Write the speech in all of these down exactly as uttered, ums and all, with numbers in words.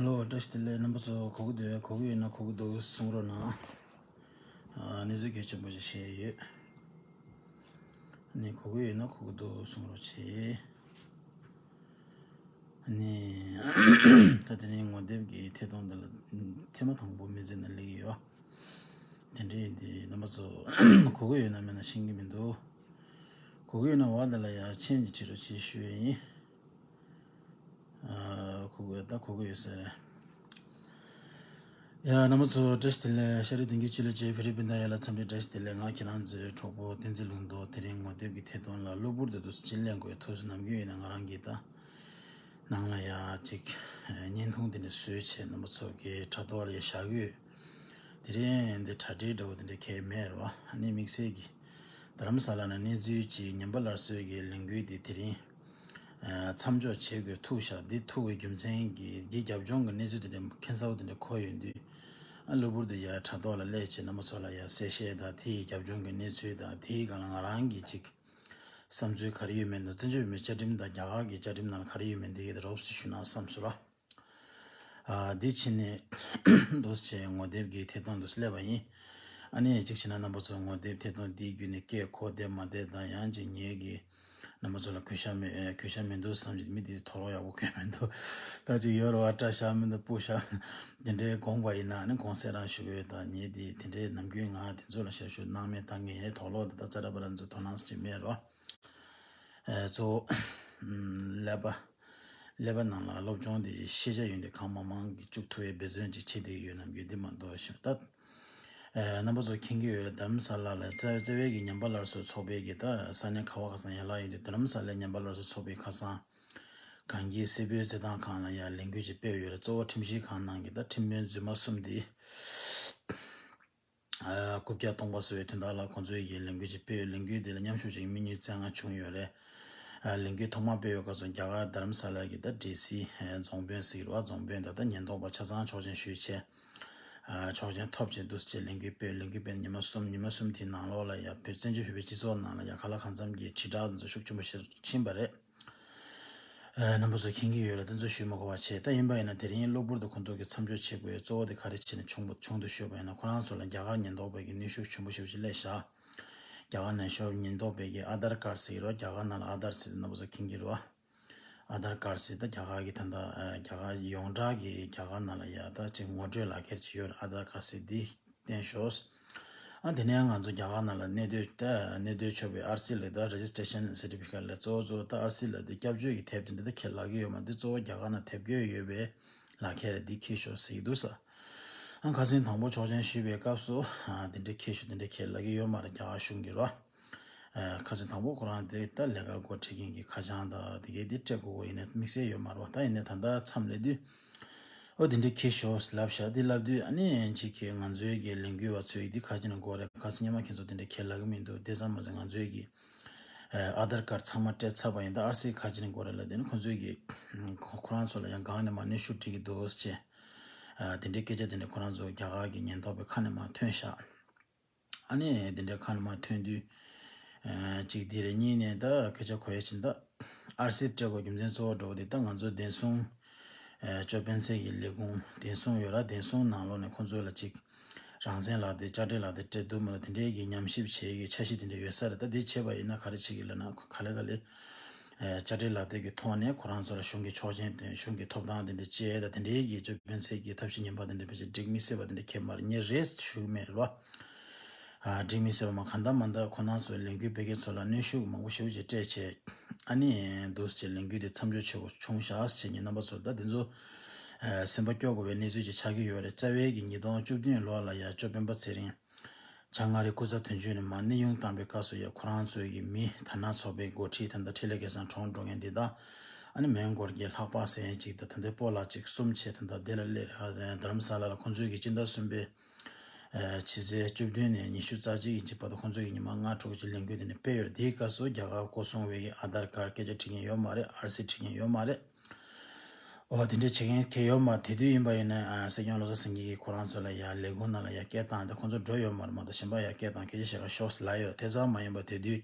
ལོ། བཀྲ་ཤིས་བདེ་ལེགས། རྣམ་པ་ཚོ་གོ་གི་འདུག་གོ་གི་ཡོད་ན་གོ་གི་འདུག་གསུང་རོགས་གནང་། ཨ། གནས་ཚུལ་གལ་ཆེན་པོ་ཞིག་བཤད་ཡོད། ནི་གོ་གི་ཡོད་ན་གོ་གི་འདུག་གསུང་རོགས་བྱེད། ནི་ད་དེ་རིང་ངོ་དེབ་ཀྱི་ཐད་གཏོང་འདི་ལ་ཐེངས་མ་དང་པོ་མི་ཚེ་ནང་སླེབས་ཀྱི་ཡོད། དེ་འདྲའི་འདི་རྣམ་པ་ཚོ་གོ་གི་ཡོད་ན་མེད་ན་ཤེས་ཀྱི་མི་འདུག་གོ་གི་ཡོད་ན་བ་དེ་ལ་ཡ་མཆན་གྱིས་བྲིས་རོགས་བྱེད་ཞུ་ཡ་ཡིན། ཨ། གོ་གི་ཡོད། ད་གོ་གི་ཡོད་ས་རེད། ཡ། རྣམ་པ་ཚོ་བཀྲ་ཤིས་བདེ་ལེགས། ཤ་རུས་གདོང་གི་ཆུ་ལ་བཅས་བོད་རིགས་སྤུན་ཟླ་ཡོངས་ལ་འཚམས་འདྲི་བཀྲ་ཤིས་བདེ་ལེགས། ང་ཁྱེད་རང་ཚོའི་གྲོགས་པོ་བསྟན་འཛིན་ལུང་རྟོགས། དེ་རིང་ངོ་དེབ་ཀྱི་ཐད་གཏོང་ལ་གློ་བུར་དུ་འདུག་སེ་མཆན་ལེན་དགོས་ཐུག་སོང་། ནམ་རྒྱུན་ཡིན་ན་ང་རང་གིས་ད་ནང་ལ་ཡ་ཅིག་བརྙན་ཐུང་དེ་འདྲ་བཟོས་བྱས་རྣམ་པ་ཚོ་གི་དྲ་ཐོག་ལ་ཡ་བཞག་གི་ཡོད། དེ་རིང་འདི་གྲ་སྒྲིག་འདྲ་བོ་དེ་འདྲ་གང་ཡང་མེད་རེད་བ། ཨ་ནི་དམིགས་བསལ་གྱི་རྡ་རམ་ས་ལ་ནང་གནས་ཚུལ་གྱི་ཉམས་པ་སླར་གསོའི་གི་ལས་འགུལ་འདི་དེ་རིང་མཚམས་འཇོག་བྱེད་དགོས་ཐུག་ཤག་འདི་ཐུག་པའི་རྒྱུ་མཚན་གྱིས་འདི་རྒྱབ་ལྗོངས་ཀྱི་གནས་ཚུལ་དེ་འདྲ་ཁྱད་མཚར་པོ་དེ་འདྲ་གོ་ཡོང་དུས། ཨ། གློ་བུར་དུ་ཡ་དྲ་ཐོག་ལ་སླེབས་བྱས་རྣམ་པ་ཚོ་ལ་ཡ་གསལ་བཤད་དང་དེའི་རྒྱབ་ལྗོངས་ཀྱི་གནས་ཚུལ་དང་དེའི་སྒང་ལ་ང་རང་གི་ཅིག་བསམ་ཚུལ་ག་རེ་ཡོད་མེད་དང་། བཙན་བྱོལ་བོད་མིའི་བཅའ་ཁྲིམས་དང་རྒྱ་གར་གྱི་བཅའ་ཁྲིམས་ནང་ལ་ག་རེ་ཡོད་མེད་འདི་གའི་རོབ་ཙམ་ཞུ་ན་བསམ་སོང་ར། ཨ། འདི་ཕྱིན་ནས་འདུག་སེ་ངོ་དེབ་ཀྱི་ཐད་གཏོང་འདུག་སེ་སླེབས་པ་ཡིན། ཨ་ནི་གཅིག་བྱས་ན་རྣམ་པ་ཚོ་ངོ་དེབ་ཐད་གཏོང་འདིའི་བརྒྱུད་ནས་སྐད་གོ་བདེ་མ་བདེ་དང་། ཡང་ཅིག་ངེད་ཀྱིས་རྣམ་པ་ཚོ་ལ་གུས་ཞབས་མེད། གུས་ཞབས་མི་འདུག་བསམ་གྱི། མི་འདི་དོགས་པ་ཡག་པོ་གོ་མི་འདུག་ད་ཅིག་ཡོད་རེད་བ། སྐྲ་བཞར་མི་འདུག་སྤུ་བཞར། དེ་འདྲའི་དགོངས་པ་ཡིན་ན་ཨ་ནི་དགོངས་སེལ་རང་ཞུ་གི་ཡོད། ད་ངེད་འདི་དེ་འདྲའི་ནམ་རྒྱུན་ང་དེ་ཚོ་ལ་ཞབས་ཞུ་གནང་མེད་བཏང་མཁན་ཡིན། དོགས་ལོག་འདི་ད་རྩ་ར་པ་ར་ཚོ་དོ་སྣང་ཅིག་མེད་རོ། ཨེ། གཙོ་བོ་ཀླད་པ་ཀླད་པ་ནང་ལ་སློབ་སྦྱོང་དེ་ཤེས་བྱ་ཡོན་ཏན་གང་མང་མང་གི་བཅུག་ཐུབ་པའི་འབད་བརྩོན་ཅིག་བྱེད་བསྡད་ཡོད་ནམ་རྒྱུན་འདི་མ་གཏོགས་ཤིག་ད། ཨེ། རྣམ་པ་ཚོ་མཁྱེན་གྱི་ཡོད་རེད། རྡ་རམ་ས་ལ་ལ་རྩ་རྩ་བའི་གི་ཉམས་པ་སླར་གསོ་ཚོགས་པའི་གི་ད་ས་གནས་ག་བ་ག་ས་ཡན་ལག་ཡིན་དུས། རྡ་རམ་ས་ལའི་ཉམས་པ་སླར་གསོ་ཚོགས་པའི་ཁ་སང་གངས་སྐྱིད་སིལ་བུའི་རྩེད་ཐང་ཁང་ལ་ཡ་ལས་འགུལ་ཅིག་སྤེལ་ཡོད་རེད། གཙོ་བོ་ཁྲིམས་ཞིབ་ཁང་ནང་གི་ད་ཁྲིམས་དཔོན་རྫུན་མ་གསུམ་དེ། ཨ། རྐུབ་བཀྱག་སྟོང་པ་བཟོ་བའི་དོན་དག་ལ་ཁོང་ཚོའི་གི་ལས་འགུལ་ཅིག་སྤེལ་ཡོད། ལས་འགུལ་དེ་ལ་མཉམ་ཞུགས་བྱེད་མཁན་མི་ཉུང་བཙན་ང་བྱུང་ཡོད་རེད། ཨ། ལས་འགུལ་ཐོག་མ་སྤེལ་བའི་སྐབས་སུ་རྒྱ་གར་རྡ་རམ་ས་ལ་གི་ད་ཌི་སི། ཨ། རྫོང་དཔོན་ཟེར་གི་རེད་བ། རྫོང་དཔོན་དང་ད་ཉེན་རྟོག་པ་ཆ་ཚང་ཆོག་མཆན་ཞུས་བྱས། ཨ། ཆོག་མཆན་ཐོབ་བྱས་འདུག་སེ་བྱས་ལས་འགུལ་སྤེལ། ལས་འགུལ་སྤེལ་ཉི་མ་གསུམ། ཉི་མ་གསུམ་དེའི་ནང་ལོགས་ལ་ཡ་བོད་བཙན་བྱོལ་བོད་པའི་སྤྱི་ཚོགས་ནང་ལ་ཡ་གང་ལ་གང་འཚམ་གྱི་དྲིལ་བསྒྲགས་འདི་ཚོ་ཤུགས་ཆེན་པོ་ཞིག་ཕྱིན་པ་རེད། ཨ། རྣམ་པ་ཚོ་མཁྱེན་གྱི་ཡོད་རེད། དེ་ཚོ་ཞུས་མ་དགོས་པ་བྱས། ད་ཡིན་པ་ཡིན་ན་དེ་རིང་གློ་བུར་དུ་ཁོང་ཚོ་གི་མཚམས་འཇོག་བྱེད་དགོས་གཙོ་བོ་དེ་ག་རེ་བྱས་ནས་བྱུང་བྱུང་འདུག་ཞུས་པ་ཡིན་ན། ཁོ་རང་ཚོ་ལ་རྒྱ་གར་ཉེན་རྟོག་པའི་གི་གནོན་ཤུགས་ཆེན་པོ་ཞེ་པོ་ཅིག་སླེབས་ཤག་རྒྱ་གར་ནང་ཤོར་ཉེན་རྟོག་པའི་གི་ཨ་དྷར་ཀར་ཟེར་གི་རེད་བ། རྒྱ་གར་ནང་ལ་ཨ་དྷར་ཟེར་དེ་རྣམ་པ་ཚོ་མཁྱེན་གྱི་རེད་བ། ཨ་དྷར་ཀར་ཟེར་ད་རྒྱ་གར་གི་ད་ལྟ། ཨ། རྒྱ་གར་ཡོངས་གྲགས་ཀྱི་རྒྱ་གར་ནང་ལ་ཡ་ད་ཅིག་ངོ་སྤྲོད་ལག་ཁྱེར་ཅིག་ཡོད་རེད། ཨ་དྷར་ཀར་ཟེར་འདི་བསྟན་ཤོག་ཨ། དེ་ནས་ང་ཚོ་རྒྱ་གར་ནང་ལ་གནས་སྡོད། ད་གནས་སྡོད་ཆོག་པའི་ཨར་སི་ལབ་ད་རེ་ཇི་སི་ཊེ་ཤན་སར་ཊི་ཕི་ཀེཊ་ལབ། གཙོ་བོ་གཙོ་བོ་ད་ཨར་སི་ལབ་དེ་སྐྱབས་བཅོལ་གྱི་དེབ་དེ་འདྲ་ད་ཁྱེད་ལབ་ཀྱི་ཡོད་མ་རེད། འདི་གཙོ་བོ་རྒྱ་གར་ནང་དེབ་སྐྱེལ་ཡོད་པའི་ལག་ཁྱེར་རེད། འདི་འཁྱེར་ཤོག་ཟེར་གྱི་འདུག་ས། ཨ། ཁ་སང་དང་པོ་ཆོག་མཆན་ཞུས་པའི་སྐབས་སུ། ཨ། དེ་འདྲ་འཁྱེར་ཤོག་དེ་འདྲ་ཁྱེད་ལབ་ཀྱི་ཡོད་མ་རེད། རྒྱ་གར་གཞུང་གིས་རོ། ཨ། ཁ་སང་དང་པོ་ཁོ་རང་དེ་ད་ལས་ཀ་འགོ་ཁྲིད་མཁན་གྱི་ཁ་བྱང་དང་དེ་གའི་དེ་སྤྲད་དགོས་དགོས་ཡིན་ན་དམིགས་བསལ་ཡོད་མ་རེད་བ། ད་ཡིན་ནའི་ད་ལྟ་མཚམས་སླེབས་དུས། ཨོ་དེ་འདྲ་འཁྱེར་ཤོག་ལབ་ཤག་དེ་ལབ་དུས་ཨ་ནི་གཅིག་གིས་ང་ཚོའི་གི་ལས་འགུལ་བ་ཚོས་འདི་ག་ཅི་ནས་དགོས་རེད། ཁ་སང་སྔོན་མ་ཁྱེད་ཚོ་དེ་འདྲ་ཁྱེད་ལབ་ཀྱི་མི་འདུག་དེ་ཙམ་མ་ཟད་ང་ཚོའི་གི་ཨ་དྷར་ཀར་ཚང་མ་སྤྲད་ཚར་བ་ཡིན། ད་ཨར་སི་ག་ཅི་ནས་དགོས་རེད་ལབ། དེ་ནི་ཁོང་ཚོའི་གི་ཁོ་ཁོ་རང་ཚོ་ལ་ཡང་སྒང་ནས་མར་གནོན་ཤུགས་སྤྲད་ཀྱི་འདུག་ཟེར་བྱས། ཨ། དེ་འདྲའི་སྐད་ཆ་དེ་འདྲ་ཁོ་རང་ཚོ་རྒྱ་གར་གྱི་ཉེན་རྟོག་པའི་ཁ་ནས་མར་ཐོན་ཤག་ཨ་ནི་དེ་འདྲའི་ཁ་ནས་མར་ཐོན་དུས། ཨ། གཅིག་དེ་རེད། གཉིས་ནས་ད་སྐད་ཆ་གོ་ཡ་ཕྱིན། ད་ཨར་སི་སྤྲད་དགོས་རྒྱུ་མཚན་གཙོ་བོ་འདྲ་བོ་དེ་ད་ང་ཚོ་བདེ་སྲུང་། ཨ། ཅོ་སྤེན་ཚེ་གི་ལས་ཁུངས་བདེ་སྲུང་ཡོད་ར། བདེ་སྲུང་ནང་ལོགས་ནས་ཁོང་ཚོ་ལ་གཅིག་རང་བཙན་ལག་དེབ་དཔྱ་ཁྲལ་ལག་དེབ་སྤྲད་འདུག་མ་གཏོགས་དེ་འདྲའི་གི་ཉམས་ཞིབ་བྱེད་ཡ་གི་འཆར་གཞི་དེ་འདྲ་ཡོད་ས་རེད། ད་དེ་བྱས་པ་ཡིན་ན་ག་རེ་བྱེད་ཀྱི་ལབ་ན། ག་ལེ་ག་ལེ། ཨ། དཔྱ་ཁྲལ་ལག་དེབ་ཀྱི་ཐོག་ནས་ཁོ་རང་ཚོ་ལ་གཞུང་གི་ཆོག་མཆན་དེ། གཞུང་གི་ཐོབ་ཐང་དེ་འདྲ་བཅད་ཡ་དང་དེ་འདྲའི་གི་ཅོ་སྤེན་ཚེ་གི་ཐབས་ཤེས་ངན་པ་དེ་འདྲ་བེད་སྤྱོད་འགྲིག་མི་སྲིད་པ་དེ་འདྲ་ཁྱེད་མར་ཉེ་རེས་ཞུ་གི་མེད་རོ། ཨ། འགྲིག་མི་སྲིད་པ་མ་གང་ལྟར་མ་ལྟར་ཁོ་རང་ཚོའི་ལས་འགུལ་སྤེལ་མཁན་ཚོ་ལ་གནོན་ཤུགས་མང་པོ་ཞེ་པོ་ཅིག་སྤྲད་བྱས། ཨ་ནི་འདུག་སེ་ལས་འགུལ་དེ་མཚམས་འཇོག་བྱེད་དགོས་བྱུང་ཤག་ཟེར་བྱས་ངས་རྣམ་པ་ཚོར་ད་དེ་ཚོ། ཨ། སེམས་པ་སྐྱོ་དགོས་པའི་གནས་ཚུལ་ཅིག་ཆགས་ཀྱི་ཡོད་རེད། རྩ་བའི་གི་ཉིས་སྟོང་བཅུ་བདུན་ལོ་ལ་ཡ་ཅོ་སྤེན་པ་ཚེ་རིང་བྱང་ཨ་རིའི་སྐུ་ཚབ་དོན་གཅོད་ནས་མར་གནས་དབྱུང་བཏང་པའི་སྐབས་སུ་ཡ་ཁོ་རང་ཚོའི་གི་མི་དར་ནག་ཚོགས་པའི་འགོ་ཁྲིད་ད་ལྟ་འཕྲིན་ལས་སྐལ་བཟང་གྲོངས་འགྲོ་མཁན་འདི་དང་། ཨ་ནི་མོན་གོར་གྱི་ལྷག་པ་ཟེར་མཁན་ཅིག་དང་། ད་ལྟའི་སྤོ་ལགས་ཅིག་གསུམ་བྱས་ད་ལྟ་འདི་ལ་སླེབས་རེད། ཨ། རྡ་རམ་ས་ལ་ལ་ཁོང་ཚོའི་གི་སྤྱི་ཟླ་གསུམ་པའི། ཨ། ཕྱི་ཚེས་བཅུ་བདུན་ནས་ཉི་ཤུ་རྩ་གཅིག་ཡིན་གཅིག་བར་དུ་ཁོང་ཚོའི་གི་ཉི་མ་ལྔ་དྲུག་ཅིག་ལས་འགུལ་དེ་ནས་སྤེལ་ཡོད་རེད། དེའི་སྐབས་སུ་རྒྱ་གར་སྐོར་སྲུང་བའི་གི་ཨ་དྷར་ཀར་སྐད་ཆ་འདྲི་མཁན་ཡོད་མ་རེད། ཨར་སི་འདྲི་མཁན་ཡོད་མ་རེད། འོ་དེ་འདྲའི་བྱེད་མཁན་གང་ཡང་ཡོད་མ་རེད། དེ་དུས་ཡིན་པ་ཡིན་ན། ཨ། སྲིད་སྐྱོང་བློ་བཟང་སེང་གེ་གིས་ཁོ་རང་ཚོ་ལ་ཡ་ལས་ཁུངས་ནང་ལ་ཡ་སྐད་བཏང་སྟེ་ཁོང་ཚོ་འགྲོ་ཡོད་མ་རེད་མ་གཏོགས། གཞན་པ་ཡ་སྐད་བཏང་སྐད་ཆ་བཤད་ག་ཤོག་ཟེར་ལབ་ཡོད་རེད། དེ་ཙམ་མ་ཡིན་པར་དེ་དུས།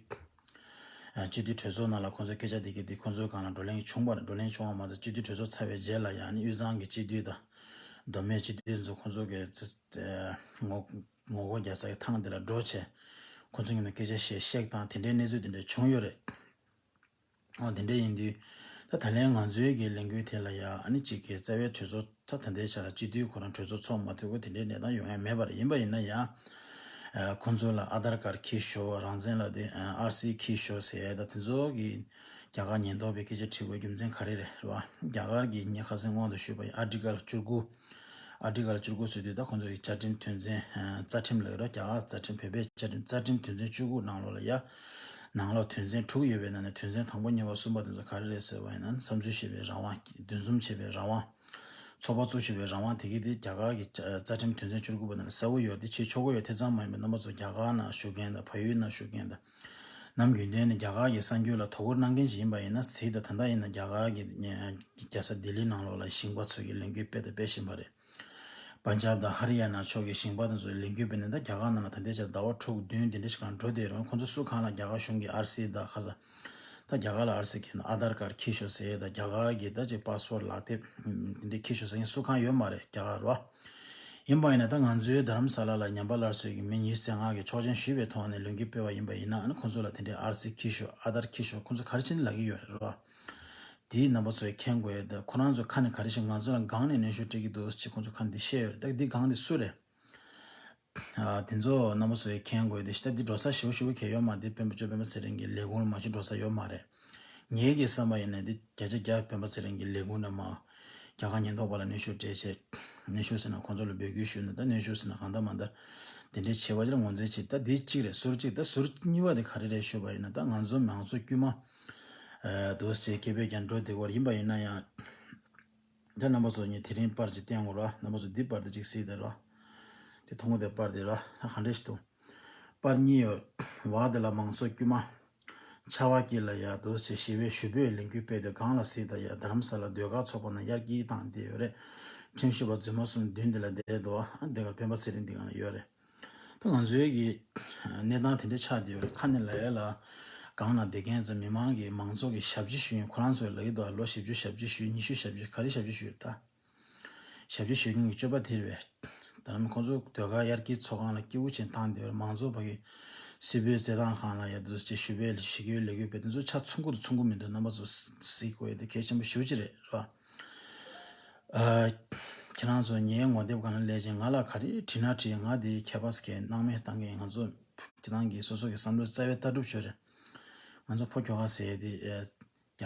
སྤྱི་འཐུས་གྲོས་ཚོགས་ནང་ལ་ཁོང་ཚོའི་སྐད་ཆ་དེ་གའི་དེ་ཁོང་ཚོའི་སྒང་ལ་བགྲོ་གླེང་བྱུང་བ་རེད། བགྲོ་གླེང་བྱུང་བ་མ་ཚད་སྤྱི་འཐུས་གྲོས་ཚོགས་ཚར་བའི་རྗེས་ལ་ཡང་ནི་དབུས་གཙང་གི་སྤྱི་འཐུས་དང་མདོ་སྨད་སྤྱི་འཐུས་ཚོ་ཁོང་ཚོ་གི་ཚེ་ཚེ་ངོ་ངོ་རྒོལ་རྒྱག་སའི་ཐང་དེ་ལ་འགྲོ་བྱས་ཁོང་ཚོ་ངོས་ནས་སྐད་ཆ་བཤད་བཤད་དང་དེ་འདྲའི་གནས་ཚུལ་དེ་འདྲ་བྱུང་ཡོད་རེད། འོ་དེ་འདྲ་ཡིན་དུས་ད་ད་ལན་ང་ཚོའི་གི་ལས་འགུལ་དེ་ལ་ཡ་ཨ་ནི་གཅིག་གི་རྩ་བའི་གྲོས་ཚོགས་ད་ད་ལྟའི་ཆ་ལ་སྤྱི་འཐུས་ཁོ་རང་གྲོས་ཚོགས་ཚོགས་མ་ཐུབ་གོ་དེ་འདྲའི་གནས་སྟངས་ཡོང་ཡ་མེད་པ་རེད། ཡིན་པ་ཡིན་ན་ཡང་ཁོང་ཚོ་ལ་ཨ་དྷར་ཀར་འཁྱེར་ཤོག་རང་བཙན་ལ་དེ་ཨར་སི་འཁྱེར་ཤོག་ཟེར་ཡ་ད་དེ་ཚོ་གི་རྒྱ་གར་ཉེན་རྟོག་པའི་སྐད་ཆ་དྲི་དགོས་རྒྱུ་མཚན་ག་རེ་རེད་རེད་བ། རྒྱ་གར་གྱི་ངས་ཁ་སང་སྔོན་དུ་ཞུས་པ་ཡིན་ཨར་ཊི་ཀལ་བཅུ་དགུ། ཨར་ཊི་ཀལ་བཅུ་དགུ་ཟེར་དུས་ད་ཁོང་ཚོ་གི་བཅའ་ཁྲིམས་དོན་ཚན་རྩ་ཁྲིམས་ལབ་ཀྱི་རེད། རྒྱ་གར་རྩ་ཁྲིམས་བོད་པའི་བཅའ་ཁྲིམས་རྩ་ཁྲིམས་དོན་ཚན་བཅུ་དགུ་ནང་ལོགས་ལ་ཡ། ནང་ལོགས་དོན་ཚན་དྲུག་ཡོད་པའི་ནང་ནས་དོན་ཚན་དང་པོ་གཉིས་པ་གསུམ་པ་དེ་ཚོ་ག་རེ་རེད་ཟེར་བ་ཡིན་ན་བསམ་ཚུལ་བཤད་པའི་རང་དབང་འདུ་འཛོམས་བྱེད་པའི་རང་དབང་། ཚོགས་པ་བཙུགས་བྱེད་པའི་རང་དབང་དེ་གི་དེ་རྒྱ་གར་གྱི་རྩ་ཁྲིམས་དོན་ཚན་བཅུ་དགུ་པ་ནང་ལ་གསལ་བོ་ཡོད་དེ་བྱེད་ཆོག་གི་ཡོད། དེ་ཙམ་མ་ཡིན་པར་རྣམ་པ་ཚོ་རྒྱ་གར་ནང་བཞུགས་མཁན་དང་བལ་ཡུལ་ནང་བཞུགས་མཁན་དང་། ནམ་རྒྱུན་ལྡན་ནས་རྒྱ་གར་གྱི་གསར་འགྱུར་ལ་དོ་ཁུར་གནང་མཁན་ཞིག་ཡིན་པ་ཡིན་ན་གཟིགས་དང་། ད་ལྟ་ཡིན་ན་རྒྱ་གར་གྱི་རྒྱལ་ས་ལྡི་ལི་ནང་ལོགས་ལ་ཞིང་པ་ཚོ་གི་ལས་འགུལ་སྤེལ་དང་སྤེལ་བཞིན་པ་རེད། པན་ཇབ་དང་ཧ་རི་ཡ་ན་ཕྱོགས་ཀྱི་ཞིང་པ་དེ་ཚོ་ལས་འགུལ་སྤེལ་ནས་ད་རྒྱ་གར་ནང་ལ་ད་ལྟའི་ཆར་ཟླ་བ་དྲུག་བདུན་དེ་འདྲ་ཞིག་གང་འགྲོ་བསྡད་རུང་ཁོང་ཚོ་སུ་གང་ལ་རྒྱ་གར་གཞུང་གི་ཨར་སི་དང་ཁ་ས་ད་རྒྱ་གར་ལ་ཨར་སི་འཁྱེར་ན་ཨ་དྷར་ཀར་འཁྱེར་ཤོག་ཟེར་ཡས་དང་རྒྱ་གར་གྱི་ད་ཅིག་པ་སི་པོར་ལག་དེབ་དེ་འདྲ་འཁྱེར་ཤོག་ཟེར་མཁན་སུ་གང་ཡོད་མ་རེད་རྒྱ་གར་རོ། ཡིན་པ་ཡིན་ན་ད་ང་ཚོའི་རྡ་རམ་ས་ལ་ལ་ཉམས་པ་སླར་གསོའི་གི་མི་ཉི་ཤུ་རྩ་ལྔ་གིས་ཆོག་མཆན་ཞུས་པའི་ཐོག་ནས་ལས་འགུལ་སྤེལ་བ་ཡིན་པ་ཡིན་ན་ཨ་ནི་ཁོང་ཚོ་ལ་དེ་འདྲའི་ཨར་སི་འཁྱེར་ཤོག་ཨ་དྷར་འཁྱེར་ཤོག་ཁོང་ཚོ་ག་རེ་བྱས་ནས་ལབ་ཀྱི་ཡོད་རེད་རོ། དེའི་རྣམ་པ་ཚོས་མཁྱེན་དགོས་ཡོད། ད་ཁོ་རང་ཚོ་ཁ་ནས་ག་རེ་ཞིག་ང་ཚོ་ལ་སྒང་ནས་གནོན་ཤུགས་སྤྲད་ཀྱི་འདུག་ཅེས་ཁོང་ཚོ་ཁ་ནས་འདི་བཤད་ཡོད་རེད། ད་འདི་སྒང་འདི་སུ་རེད། ཨ་དེ་ཚོ་རྣམ་པ་ཚོས་མཁྱེན་དགོས་ཡོད། དེ་ཤི་ད་འདི་འགྲོ་ས་ཞེ་པོ་ཞེ་པོ་གལ་ཡོད་མ་རེད། དེ་སྤེན་པ་ཇོ་སྤེན་པ་ཚེ་རིང་གི་ལས་ཁུངས་ལ་མ་གཞི་འགྲོ་ས་ཡོད་མ་རེད། ངེད་ཀྱི་བསམ་པ་ཡིན་ན་འདི་བརྒྱ་ཆ་བརྒྱ་སྤེན་པ་ཚེ་རིང་གི་ལས་ཁུངས་ནས་མ་རྒྱ་གར་ཉེན་རྟོག་པ་ལ་གནོན་ཤུགས་སྤྲད་བྱས། གནོན་ཤུགས་ཟེར་ན་ཁོང་ཚོ་ལ་འབོད་སྐུལ་ཞུས་ན་ད་གནོན་ཤུགས་ཟེར་ན་གང་ལྟར་མ་ལྟར་དེ་འདྲའི་བྱས་པ་ཅིག་ལ་ངོས་འཛིན་བྱེད། ད་འདི་གཅིག་རེད། ཟུར་གཅིག་ད་ཟུར་གཉིས་པ་དེ་ག་རེ་རེད་ཞུས་པ་ཡིན་ན་ད་ང་ཚོ་མང་ཚོགས་དཀྱུས་མ་འདུག་སེ་སྐད་འབོད་ཀྱང་འགྲོ་བསྡད་ཡོད་རེད། ཡིན་པ་ཡིན་ན་ཡང་། ད་རྣམ་པ་ཚོ་ངས་དེ་རིང་པར་ཅིག་བསྟན་དགོས་ར། རྣམ་པ་ཚོ་འདི་པར་དེ་ཅིག་གཟིགས་དང་ར། དེ་མཐོང་གོ་དེ་པར་དེ་ར། ད་ག་འདྲ་ཞིག་འདུག་པར་གཉིས་ཡོད། བར་དེ་ལ་མང་ཚོགས་དཀྱུས་མ། ཆར་པ་དཀྱིལ་ལ་ཡར་འདུག་སེ་ཞི་བའི་ཞུ་འབོད་ལས་འགུལ་སྤེལ་དུས་སྒང་ལ་གཟིགས་དང་ཡ། རྡ་རམ་ས་ལ་ཟློས་གར་ཚོགས་པ་ནང་དབྱར་སྐྱིད་བཏང་བསྡད་ཡོད་རེད། ཁྲིམས་ཞིབ་པ་རྫུན་མ་གསུམ་མདུན་དེ་ལ་བསྡད་འདུག་ཨ་འདི་གར་སྤེན་པ་ཚེ་རིང་འདི་ག་ལ་ཡོད་རེད། ད་ང་ཚོའི་གི་གནས་སྟངས་དེ་འདྲ་ཆགས་བསྡད་ཡོད་རེད། ཁ་ནས་ལབ་ཡ་ལ་སྒང་ལ་བསྡད་མཁན་ཚོ་མི་མང་གི་མང་ཚོགས་ཀྱི་ཞབས་ཕྱི་ཞུ་མཁན་ཁོ་རང་ཚོས་ལབ་ཀྱི་འདུག་ལོ་བཞི་བཅུ་ཞབས་ཕྱི་ཞུས། ཉི་ཤུ་ཞབས་ཕྱི། ག་རེ་ཞབས་ཕྱི་ཞུས་ད། ཞབས་ཕྱི་ཞུ་མཁན་གྱི་སྤྱོད་པ་དེ་རེད་པས། ད་ནམ་ཁོང་ཚོ་ཟློས་གར་དབྱར་སྐྱིད་ཚོགས་ཁང་ལ་སྐྱིད་པོ་བྱས་བཏང་བསྡད་ཡོད་རེད། མང་ཚོགས་ཕ་གི་སིལ་བུའི་རྩེད་ཐང་ཁང་ལ་ཡ་འདུག་སེ་ཞུ་བའི་ཞི་རྒོལ་ལས་འགུལ་སྤེལ་དེ་ཚོ་ཆ་ཚང་གི་འདུག་ཚང་གི་མི་འདུག་རྣམ་པ་ཚོ་གཟིགས་དགོས་ཡ་དེ་གལ་ཆེན་པོ་ཞེ་པོ་ཅིག་རེད་རེད་པ། ཨ། ཁྱེད་རང་ཚོ་ངའི་ངོ་དེབ་སྒང་ལ་སླེབས་བྱས་ང་ལ་ག་རེ་དྲིས་ན་དྲིས། ང་འདི་ཁྱད་པར་གྱི་སྣང་མེད་བཏང་གི། ང་ཚོ་སྤྱི་བཏང་གི་སོ་སོ་གི་བསམ་བློའི་རྩ་བའི་ལྟ་གྲུབ་ཅིག་ཡོད་རེད། ང་ཚོ་ཕོ་ཁྱོ་ག་ཟེར་ཡས་དེ་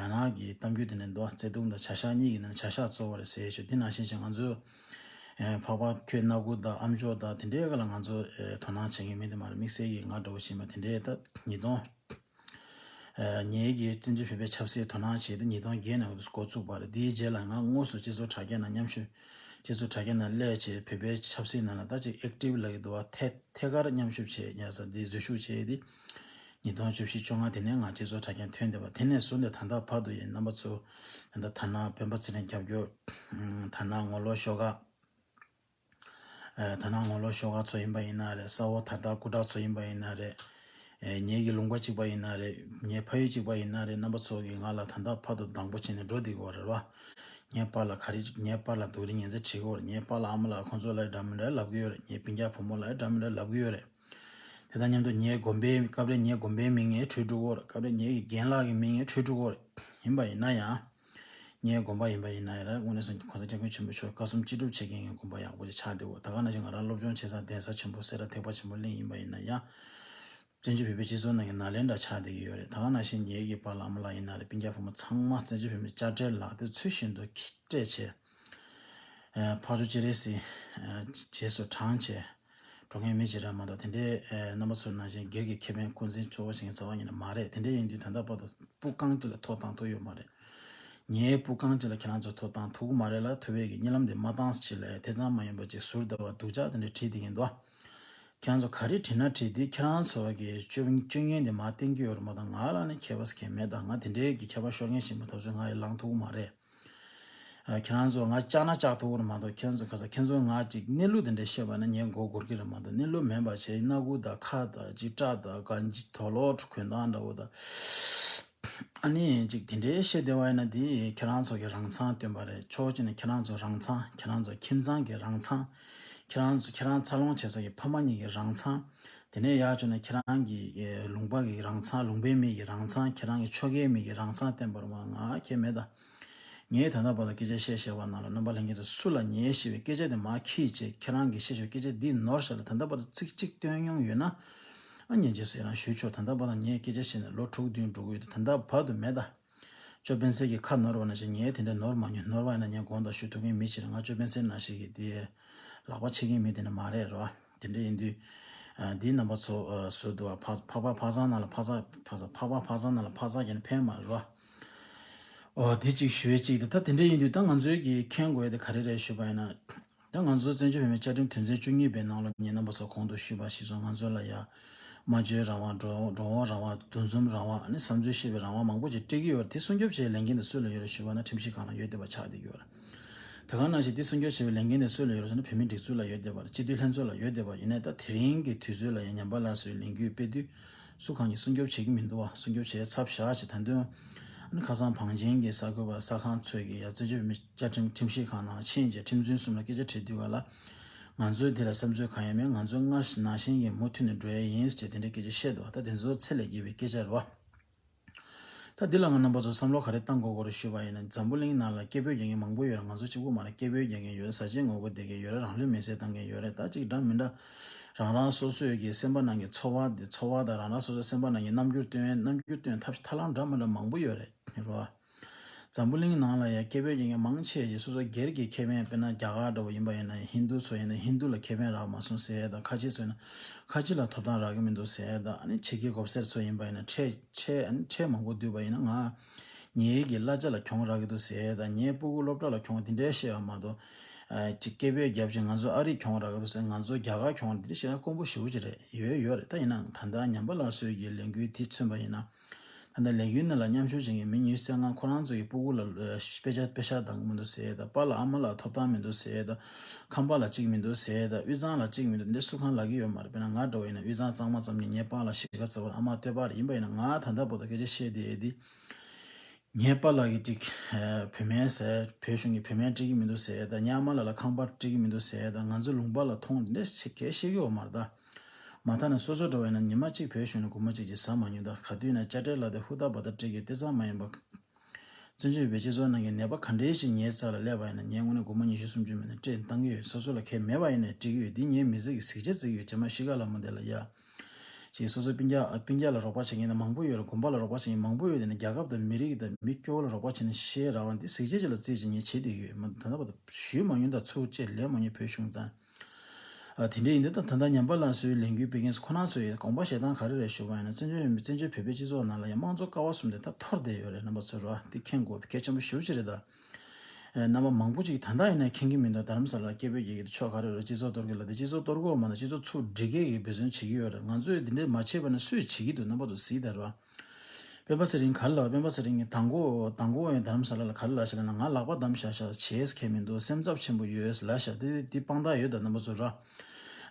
ཨ། རྒྱ་ནག་གི་གཏམ་རྒྱུད་དེ་ནས་འདུག་བརྩེ་དུང་དང་བྱ་གཞག་གཉིས་ཀྱི་ནང་ནས་བྱ་གཞག་གཙོ་བོ་རེད་ཟེར་ཡས་ཅིག་དེ་ནང་བཞིན་བྱས་ང་ཚོ་ཨ། འཕགས་པ་ཁྱོད་སྣ་ཁུག་དང་ཨ་མཆོག་དང་དེ་འདྲའི་སྒང་ལ་ང་ཚོ་ཨ། དོ་སྣང་བྱེད་མཁན་མི་དེ་མ་རེད། དམིགས་བསལ་གྱིས་ང་འདྲ་བོ་ཞིག་མ་དེ་འདྲའི་ད་ཉིས་སྟོང་ངེད་ཀྱིས་བཙན་བྱོལ་བོད་པའི་ཆབ་སྲིད་དོ་སྣང་བྱས་ཏེ་ཉིས་སྟོང་བརྒྱད་ནས་འགོ་བཙུགས་པ་རེད། དེའི་རྗེས་ལ་ང་དངོས་སུ་སྤྱི་ཚོགས་དྲ་རྒྱ་ནང་མཉམ་ཞུགས། སྤྱི་ཚོགས་དྲ་རྒྱ་ནང་སླེབས་བྱས་བོད་པའི་ཆབ་སྲིད་ནང་ལ་ད་ཅིག་ཨེག་ཊིབ་ལབ་ཀྱི་འདུག་བ། ཐད་ཐད་ཀར་མཉམ་ཞུགས་བྱས་ཡ་ས་འདི་འཛུལ་ཞུགས་བྱས་ཏེ། ཉིས་སྟོང་བཅུ་བཞི་བཅོ་ལྔ་དེ་ནས་ང་སྤྱི་ཚོགས་དྲ་རྒྱ་ཐོན་བསྡད་པ། དེ་ནས་བཟུང་སྟེ་ད་ལྟ་བར་དུ་ཡིན་རྣམ་པ་ཚོ་ད་ལྟ་ཐ་ན་སྤེན་པ་ཚེ་རིང་རྒྱབ་སྐྱོར། ཐ་ན་ངོ་ལོག་ཤོག་ཁག་ཨ། ཐ་ན་ངོ་ལོག་ཤོག་ཁག་ཚོ་ཡིན་པ་ཡིན་ན་རེད། ས་འོག་དར་དར་སྐུ་དྲག་ཚོ་ཡིན་པ་ཡིན་ན་རེད། ཨེ། ངེད་ཀྱི་ལུང་པ་གཅིག་པ་ཡིན་ན་རེད། ངའི་ཕ་ཡུལ་གཅིག་པ་ཡིན་ན་རེད། རྣམ་པ་ཚོ་གིས་ང་ལ་ད་ལྟ་བར་དུ་སྡང་པོ་བྱས་ནས་འགྲོ་བསྡད་ཀྱི་ཡོད་རེད་བ། ངའི་པཱ་ལགས་ག་རེ། ངའི་པཱ་ལགས་སྡུག་རུས་ངན་ཚད་བྱེད་ཀྱི་ཡོད་རེད། ངའི་པཱ་ལགས་ཨ་མ་ལགས་ཁོང་ཚོ་ལ་འདྲ་མི་འདྲ་ལབ་ཀྱི་ཡོད་རེད། ངའི་སྤུན་ཀྱག་བུ་མོ་ལ་འདྲ་མི་འདྲ་ལབ་ཀྱི་ཡོད་རེད། དེ་དང་མཉམ་དུ་ངའི་དགོན་པའི་སྐབས་རེ་ངའི་དགོན་པའི་མིང་ངས་བྲིས་འགྲོ་གི་ཡོད་རེད། སྐབས་རེ་ངའི་རྒན་ལགས་ཀྱི་མིང་ངས་བྲིས་འགྲོ་གི་ཡོད་རེད། ཡིན་པ་ཡིན་ན་ཡང་། ངའི་དགོན་པ་ཡིན་པ་ཡིན་ན་ཡང་ར་དངོས་གནས་སོང་གོང་ས་སྐྱབས་མགོན་ཆེན་པོ་མཆོག་བཀའ་གསུང་ཅི་སྒྲུབ་བྱེད་མཁན་གྱི་དགོན་པ་ཡག་པོ་ཅིག་ཆགས་བསྡད་ཡོད། ད་ག་ནང་བཞིན་ང་རང་སློབ་སྦྱོང་བྱེད་ས་གདན་ས་ཆེན་པོ་སེ་ར་ཐེག་པ་ཆེན་པོ་གླིང་ཡིན་པ་ཡིན་ན་ཡང་། བཙན་བྱོལ་བོད་པའི་སྤྱི་ཚོགས་ནང་གི་ནཱ་ལེནྡྲ་ཆགས་བསྡད་ཀྱི་ཡོད་རེད། ད་ག་ནང་བཞིན་ངེད་ཀྱི་པཱ་ལགས་ཨ་མ་ལགས་ཡིན་ན་རེད། སྤུན་ཀྱག་བུ་མོ་ཚང་མ་བཙན་བྱོལ་བོད་མིའི་དཔྱ་ཁྲལ་ལག་དེབ་ཚུལ་བཞིན་དུ་སྤྲད་བྱས། ཨ། ཕར་ཕྱོགས་སྤྱན་རས་གཟིགས་རྗེས་སུ་འབྲངས་བྱས་འགྲོ་མཁན་མི་ཅིག་རེད་མ་གཏོགས་དེ་འདྲའི་རྣམ་པ་ཚོ་ནང་བཞིན་སྒེར་གྱི་ཁེ་ཕན་འཁོན་འཛིན་གཙོ་བོ་བྱེད་མཁན་རྩ་བ་ཉིད་ནས་མ་རེད། དེ་འདྲ་ཡིན་དུས་ད་ལྟ་བར་དུ་སྤུ་རྐང་གཅིག་ལ་ཐོ་བཏང་ཐུབ་ཡོད་མ་རེད། ངའི་སྤུ་རྐང་གཅིག་ལ་ཁྱེད་རང་ཚོ་ཐོ་བཏང་ཐུབ་ཀྱི་མ་རེད་ལ། ཐུབ་པའི་གི་གཉིད་ལམ་དེ་མ་བཏང་ཟེར་ལབ་ཡ་དེ་ཙམ་མ་ཡིན་པ་ཅིག་ཟུར་ཟླ་བ་སྡུག་ཅག་དེ་འདྲ་བྲིས་བསྡད་མཁན་འདུག་ཁྱེད་རང་ཚོ་ག་རེ་བྲིས་ན་བྲིས་ཏེ་ཁྱེད་རང་ཚོ་གི་སྤྱོད་སྤྱོད་ངན་དེ་མར་བསྟན་གྱི་ཡོད་རེད་མ་གཏོགས་ང་ལ་ནི་ཁྱད་པར་གང་མེད། ད་ང་དེ་འདྲའི་གི་ཁྱད་པར་ཤོར་མཁན་ཞིག་མ་ཐག་ཆོད་ང་ཡི་ལངས་ཐུབ་ཀྱི་མ་རེད། ཨ། ཁྱེད་རང་ཚོ་ང་བཅག་ན་བཅག་ཐུབ་ཀྱི་རེད་མ་གཏོགས་ཁྱེད་རང་ཚོ་ག་ས་ཁྱེད་ཚོ་ང་ཅིག་གནས་ལུགས་དེ་འདྲ་བཤད་པ་ན་ངས་མགོ་སྒུར་གྱི་རེད་མ་གཏོགས། གནས་ལུགས་མིན་པ་བྱས་སྣ་ཁུག་དང་ཁ་དང་ཅིག་སྐྲ་དང་གང་ཅི་དོ་ལོག་གོན་སྟངས་འདྲ་བོ་དང་། ཨ་ནི་ཅིག་དེ་འདྲའི་བཤད་བསྡད་པ་ཡིན་ན་དེ་ཁྱེད་རང་ཚོ་གི་རང་མཚང་སྟོན་པ་རེད། ཕྱོགས་གཅིག་ནས་ཁྱེད་རང་ཚོ་རང་མཚང་། ཁྱེད་རང་ཚོ་ཁྱིམ་ཚང་གི་རང་མཚང་། ཁྱེད་རང་ཚོ་ཁྱེད་རང་འཚར་ལོངས་བྱེད་ས་གི་ཕ་མ་གཉིས་ཀྱི་རང་མཚང་། དེ་ནས་ཡར་བྱུང་ན་ཁྱེད་རང་གི་ལུང་པ་གི་རང་མཚང་། ལུང་པའི་མི་གི་རང་མཚང་། ཁྱེད་རང་གི་ཆོལ་ཁའི་མི་གི་རང་མཚང་སྟོན་པར་མ་ང་ཁྱེད་མེད་ད། ངས་ད་ལྟ་བར་དུ་སྐད་ཆ་བཤད་བཤད་པ་ནང་ལ་རྣམ་པ་ལྷན་རྒྱས་ཚོ་སུ་ལ་ངས་བཤད་པའི་སྐད་ཆ་དེ་མར་ཁྱེར་བྱས་ཁྱེད་རང་གིས་བཤད་བཤད་སྐད་ཆ་འདི་ནོར་བཞག་ལ་ད་ལྟ་བར་དུ་ཚིག་གཅིག་བཏོན་མྱོང་ཡོད་ན། ཨ་ཉན་རྗེས་སུ་ཡི་རང་ཞུས་ཆོག་ད་ལྟ་བར་དུ་ངས་སྐད་ཆ་བཤད་ནས་ལོ་དྲུག་བདུན་འགྲོ་གི་ཡོད་དེ་ད་ལྟ་བར་དུ་མེད་ད། ཅོ་སྤེན་ཚེ་གི་ཁ་ནོར་བ་ནང་བཞིན་ངས་དེ་འདྲ་ནོར་མ་མྱོང་། ནོར་བ་ཡིན་ན་ངས་དགོངས་དག་ཞུ་ཐུབ་མཁན་མི་ཞིག་རེད། ང་ཅོ་སྤེན་ཚེ་ནང་བཞིན་གི་དེ་ལག་པ་ཕྱེ་མཁན་མི་དེ་འདྲ་མ་རེད་རོ། དེ་འདྲ་ཡིན་དུས། ཨ་འདི་རྣམ་པ་ཚོ་ཨ་སུ་འདུག་བ། འཕགས་འཕགས་པ་འཕགས་བཟང་ནང་ལ་འཕགས་བཟང་འཕགས་བཟང་འཕགས་པ་འཕགས་བཟང་ནང་ལ་འཕགས་བཟང་རྒྱལ་ནི་ཕན་མ་རེད་རོ། ཨོ་དེ་གཅིག་ཞུ་ཡས་གཅིག་དེ་ད་དེ་འདྲ་ཡིན་དུས་ད་ང་ཚོའི་གི་མཁྱེན་དགོས་ཡས་དེ་ག་རེ་རེད་ཞུས་པ་ཡིན་ན། ད་ང་ཚོ་བཙན་བྱོལ་བོད་མིའི་བཅའ་ཁྲིམས་དོན་ཚན་བཅུ་གཉིས་པའི་ནང་ལ་ངས་རྣམ་པ་ཚོ་གོང་དུ་ཞུས་པ་ཞིག་སོང་། ང་ཚོ་ལ་ཡ་སྨྲ་བརྗོད་རང་དབང་། འགྲོ་འགྲོ་འོང་རང་དབང་། འདུ་འཛོམས་རང་དབང་། ཨ་ནི་བསམ་ཚུལ་བཤད་པའི་རང་དབང་མང་པོ་ཞིག་སྤྲད་ཀྱི་ཡོད་རེད། དེ་སྲུང་སྐྱོབ་བྱེད་ལས་འགན་དེ་སུ་ལ་ཡོད་རེད་ཞུས་པ་ན་ཁྲིམས་ཞིབ་ཁང་ལ་ཡོད་བསྡད་པ་ཆགས་བསྡད་ཀྱི་ཡོད་རེད། དེ་ག་ནང་བཞིན་དེ་སྲུང་སྐྱོབ་བྱེད་པའི་ལས་འགན་དེ་སུ་ལ་ཡོད་རེད་ཟེར་ན་བོད་མིའི་སྒྲིག་འཛུགས་ལ་ཡོད་བསྡད་པ་རེད། སྤྱི་འཐུས་ལྷན་ཚོགས་ལ་ཡོད་བསྡད་པ་རེད། ཡིན་ནའི་ད་དེ་རིང་གི་དུས་ཚོད་ལ་ཡང་ཉམས་པ་སླར་གསོའི་ལས་འགུལ་སྤེལ་དུས་སུ་གང་གིས་སྲུང་སྐྱོབ་བྱེད་ཀྱི་མི་འདུག་བ། སྲུང་སྐྱོབ་བྱེད་ཚབ་བཞག་བྱས་ད་དུང་ཨ་ནི་ཁ་སང་བང་ཆེན་གྱི་གསར་འགོད་པ་གསར་ཁང་ཚོས་ཀྱི་ཡ་བཙན་བྱོལ་བོད་མི་བཅའ་ཁྲིམས་ཁྲིམས་ཞིབ་ཁང་ནང་ལ་ཕྱིན་བྱས་ཁྲིམས་རྫུན་གསུམ་ལ་སྐད་ཆ་དྲིས་དུས་ག་ལ། ང་ཚོའི་འདི་ལ་བསམ་ཚུལ་གང་ཡང་མེད། ང་ཚོ་སྔར་བཞིན་ནང་བཞིན་གྱི་མུ་མཐུད་ནས་འགྲོ་ཡས་ཡིན་ཟེར་དེ་འདྲའི་སྐད་ཆ་བཤད་འདུག་ད་དེ་ཚོ་ཚད་ལས་བརྒལ་བའི་སྐད་ཆ་རེད་བ། ད་འདི་ལ་ང་རྣམ་པ་ཚོ་བསམ་བློ་ག་རེ་བཏང་དགོས་སྐོར་ཞུས་པ་ཡིན་ན། འཛམ་བུ་གླིང་ནང་ལ་སྐད་འབོད་རྒྱག་མཁན་མང་པོ་ཡོད་རེད། ང་ཚོ་གཅིག་པུ་མ་རེད། སྐད་འབོད་རྒྱག་མཁན་ཡོད་རེད། ཟ་ཆེན་ངོ་རྒོལ་བསྡད་མཁན་ཡོད་རེད། རང་ལུས་མེར་སྲེག་བཏང་མཁན་ཡོད་རེད། ད་གཅིག་འདྲ་མི་འདྲ་རང་རང་སོ་སོའི་གི་སེམས་པ་ནང་གི་ཚོར་བ་འདི་ཚོར་བ་དང་རང་རང་སོ་སོའི་སེམས་པ་ནང་གི་རྣམ་འགྱུར་སྟོན་རྣམ་འགྱུར་སྟོན་ཐབས་ཐབས་ལམ་འདྲ་མི་འདྲ་མང་པོ་ཡོད་རེད་རོ། འཛམ་བུ་གླིང་ནང་ལ་ཡང་སྐད་འབོད་རྒྱག་མཁན་མང་ཆེ་ཞིག་སོ་སོ་སྒེར་གྱི་ཁེ་ཕན། དཔེར་ན་རྒྱ་གར་འདྲ་བོ་ཡིན་པ་ཡིན་ན་ཧིན་རྡུ་ཚོ་ཡིན་ན་ཧིན་རྡུ་ལ་ཁེ་ཕན་རག་མ་སོང་ཟེར་ཡས་དང་། ཁ་ཆེ་ཚོ་ཡིན་ན་ཁ་ཆེ་ལ་ཐོབ་ཐང་རག་གི་མི་འདུག་ཟེར་ཡས་དང་། ཨ་ནི་ཕྱི་རྒྱལ་གོ་སར་ཚོ་ཡིན་པ་ཡིན་ན་ཁྲལ་ཁྲལ་ཨ་ནི་ཁྲལ་མང་པོ་བསྡུས་པ་ཡིན་ན་ང་ངའི་གི་གླ་ཆ་ལ་གྱོང་རག་གི་འདུག་ཟེར་ཡས་དང་། ངའི་སྤུ་གུ་སློབ་གྲྭ་ལ་གྱོང་དེ་འདྲའི་བཤད་ཡ་མ་གཏོགས། ཨ་ཅིག་སྐད་འབོད་རྒྱབ་ཅིང་ང་ཚོ་ཨ་རིས་གྱོང་རག་གི་འདུག་ཟེར། ང་ཚོ་རྒྱ་གར་གྱོང་དེ་འདྲ་བཤད་ན་དཀོན་པོ་ཞེ་པོ་ཅིག་རེད། ཡོད་ཡོད་རེད། ད་ཡིན་ནའང་ད་ལྟ་ཉམས་པ་སླར་གསོའི་གི་ལས་འགུལ་དེ་མཚོན་པ་ཡིན་ན། ད་ལྟ་ལས་འགུལ་ནང་ལ་མཉམ་ཞུགས་བྱེད་མཁན་མི་ཉི་ཤུ་རྩ་ལྔ་ཁོ་རང་ཚོ་ཡི་སྤུ་གུ་ལ་ཨ་དཔེ་ཆ་དཔེ་ཆ་འདང་གི་མི་འདུག་ཟེར་ཡས་དང་། པཱ་ལགས་ཨ་མ་ལགས་ཐོབ་ཐང་མི་འདུག་ཟེར་ཡས་དང་། ཁང་པ་ལ་གཅིག་མི་འདུག་ཟེར་ཡས་དང་། དབུས་གཙང་ལ་གཅིག་མི་འདུག་འདི་སུ་གང་ལབ་ཀྱི་ཡོད་མ་རེད། དཔེར་ན་ང་འདྲ་བོ་ཡིན་ན་དབུས་གཙང་གཙང་མ་ཙམ་གྱི་ངའི་པཱ་ལགས་གཞིས་ཀ་རྩེ་བ་ཨ་མ་སྟོད་པ་རེད། ཡིན་པ་ཡིན་ན་ང་ད་ལྟ་བར་དུ་སྐད་ཆ་བཤད་བསྡད་ཡས་འདི། ངའི་པཱ་ལགས་ཀྱིས་ཅིག་ཨ་བོད་སྨན་ཟེར། བོད་གཞུང་གིས་བོད་སྨན་སྤྲད་ཀྱི་མི་འདུག་ཟེར་ཡས་དང་། ངའི་ཨ་མ་ལགས་ལ་ཁང་པ་སྤྲད་ཀྱི་མི་འདུག་ཟེར་ཡས་དང་། ང་ཚོའི་ལུང་པ་ལ་ཐོང་འདི་འདྲ་ཞིག་གས་བཤད་ཀྱི་ཡོད་མ་རེད་ད། མ་མཐའ་ན་སོ་སོ་འདྲ་བ་ཡིན་ན་ཉི་མ་གཅིག་བོད་གཞུང་ནས་སྒོར་མོ་གཅིག་ཅིག་ཟ་མ་མྱོང་། ད་ག་དུས་ན་དཔྱ་ཁྲལ་ལ་དེ་ཧུར་ཐག་འབད་ཐག་སྤྲད་ཀྱི་དེ་ཙམ་མ་ཡིན་པ། བཙན་བྱོལ་བོད་སྤྱི་ཚོགས་ནང་གི་ནད་པ་ག་འདྲའི་ཞིག་ངའི་རྩ་ལ་སླེབས་པ་ཡིན་ན་ངས་དངོས་གནས་སྒོར་མོ་ཉི་ཤུ་སུམ་ཅུ་མེད་ན་སྤྲད་བཏང་གི་ཡོད། སོ་སོ་ལ་ཁེ་མེད་པ་ཡིན་ནའི་སྤྲད་ཀྱི་ཡོད། འདི་ངའི་མི་ཚེ་གི་གཟི་བརྗིད་བརྩི་གི་ཡོད། རྗེས་མ་གཤིས་ཀ་ལ་མོ་དེ་ལ་ཡ། ཅིག་སོ་སོའི་སྤུན་ཀྱག་སྤུན་ཀྱག་ལ་རོགས་པ་བྱེད་མཁན་ནི་མང་པོ་ཡོད་རེད། དགོན་པ་ལ་རོགས་པ་བྱེད་མཁན་མང་པོ་ཡོད་དེ་ནི་རྒྱལ་ཁབ་དང་མི་རིགས་དང་མི་སྐྱོ་བོ་ལ་རོགས་པ་བྱེད་ནི་ཤེས་ར་བ་འདི་གཟི་བརྗིད་ཅིག་ལ་བརྩིས་ཅིག་ངས་བྱེད་བསྡད་ཀྱི་ཡོད། མ་ད་ལྟ་བར་དུ་ཞུས་མ་མྱོང་། ད་ཚུར་བཅད་ལས་མ་མྱོང་བོད་གཞུང་ཙང་། ཨ་དེ་འདྲ་ཡིན་དུས་ད་ད་ལྟ་ཉམས་པ་སླར་གསོའི་ལས་འགུལ་སྤེལ་མཁན་ཁོ་རང་ཚོ་ཡི་དགོངས་པ་བཞེས་སྟངས་ག་རེ་རེད་ཞུ་བ་ཡིན་ན། བཙན་བྱོལ་བཙན་བྱོལ་བོད་པའི་སྤྱི་ཚོགས་ནང་ལ་ཡང་དམངས་གཙོ་ཀ་བ་གསུམ་དེ་ད་འཐོར་བསྡད་ཡོད་རེད། རྣམ་པ་ཚོ་རོ་འདི་མཁྱེན་དགོས་གལ་ཆེན་པོ་ཞེ་པོ་ཅིག་རེད་ད། ཨ་རྣམ་པ་མང་པོ་ཅིག་ད་ལྟ་ཡིན་ན་མཁྱེན་གྱི་མི་འདུག་རྡ་རམ་ས་ལ་སྐད་འབོད་རྒྱག་གི་འདུག་ཕྱོགས་ག་རེ་རེད། སྤྱི་ཚོགས་གཏོར་གི་ལ་དེ་སྤྱི་ཚོགས་གཏོར་དགོས་མ་གཏོགས་སྤྱི་ཚོགས་ཚུར་སྒྲིལ་གྱི་འབད་བརྩོན་བྱེད་ཀྱི་ཡོད་རེད། ང་ཚོས་འདི་འདྲ་མ་བྱས་པ་ན་སུས་བྱེད་ཀྱི་འདུག་རྣམ་པ་ཚོ་གཟིགས་དང་རོ། སྤེན་པ་ཚེ་རིང་ག་རེ་ལབ། སྤེན་པ་ཚེ་རིང་གིས་དང་པོ་དང་པོ་ཡང་རྡ་རམ་ས་ལ་ལ་ག་རེ་ལབ་ཤག་ལབ་ན། ང་ལག་པ་བསྡམས་བཞག་ཤག་བྱེད་ས་ཁེ་མི་འདུག་སེམས་འཚབ་ཆེན་པོ་ཡོད་ལབ་ཤག་དེ་དེ་དཔང་རྟགས་ཡོད་ད་རྣམ་པ་ཚོ་ར།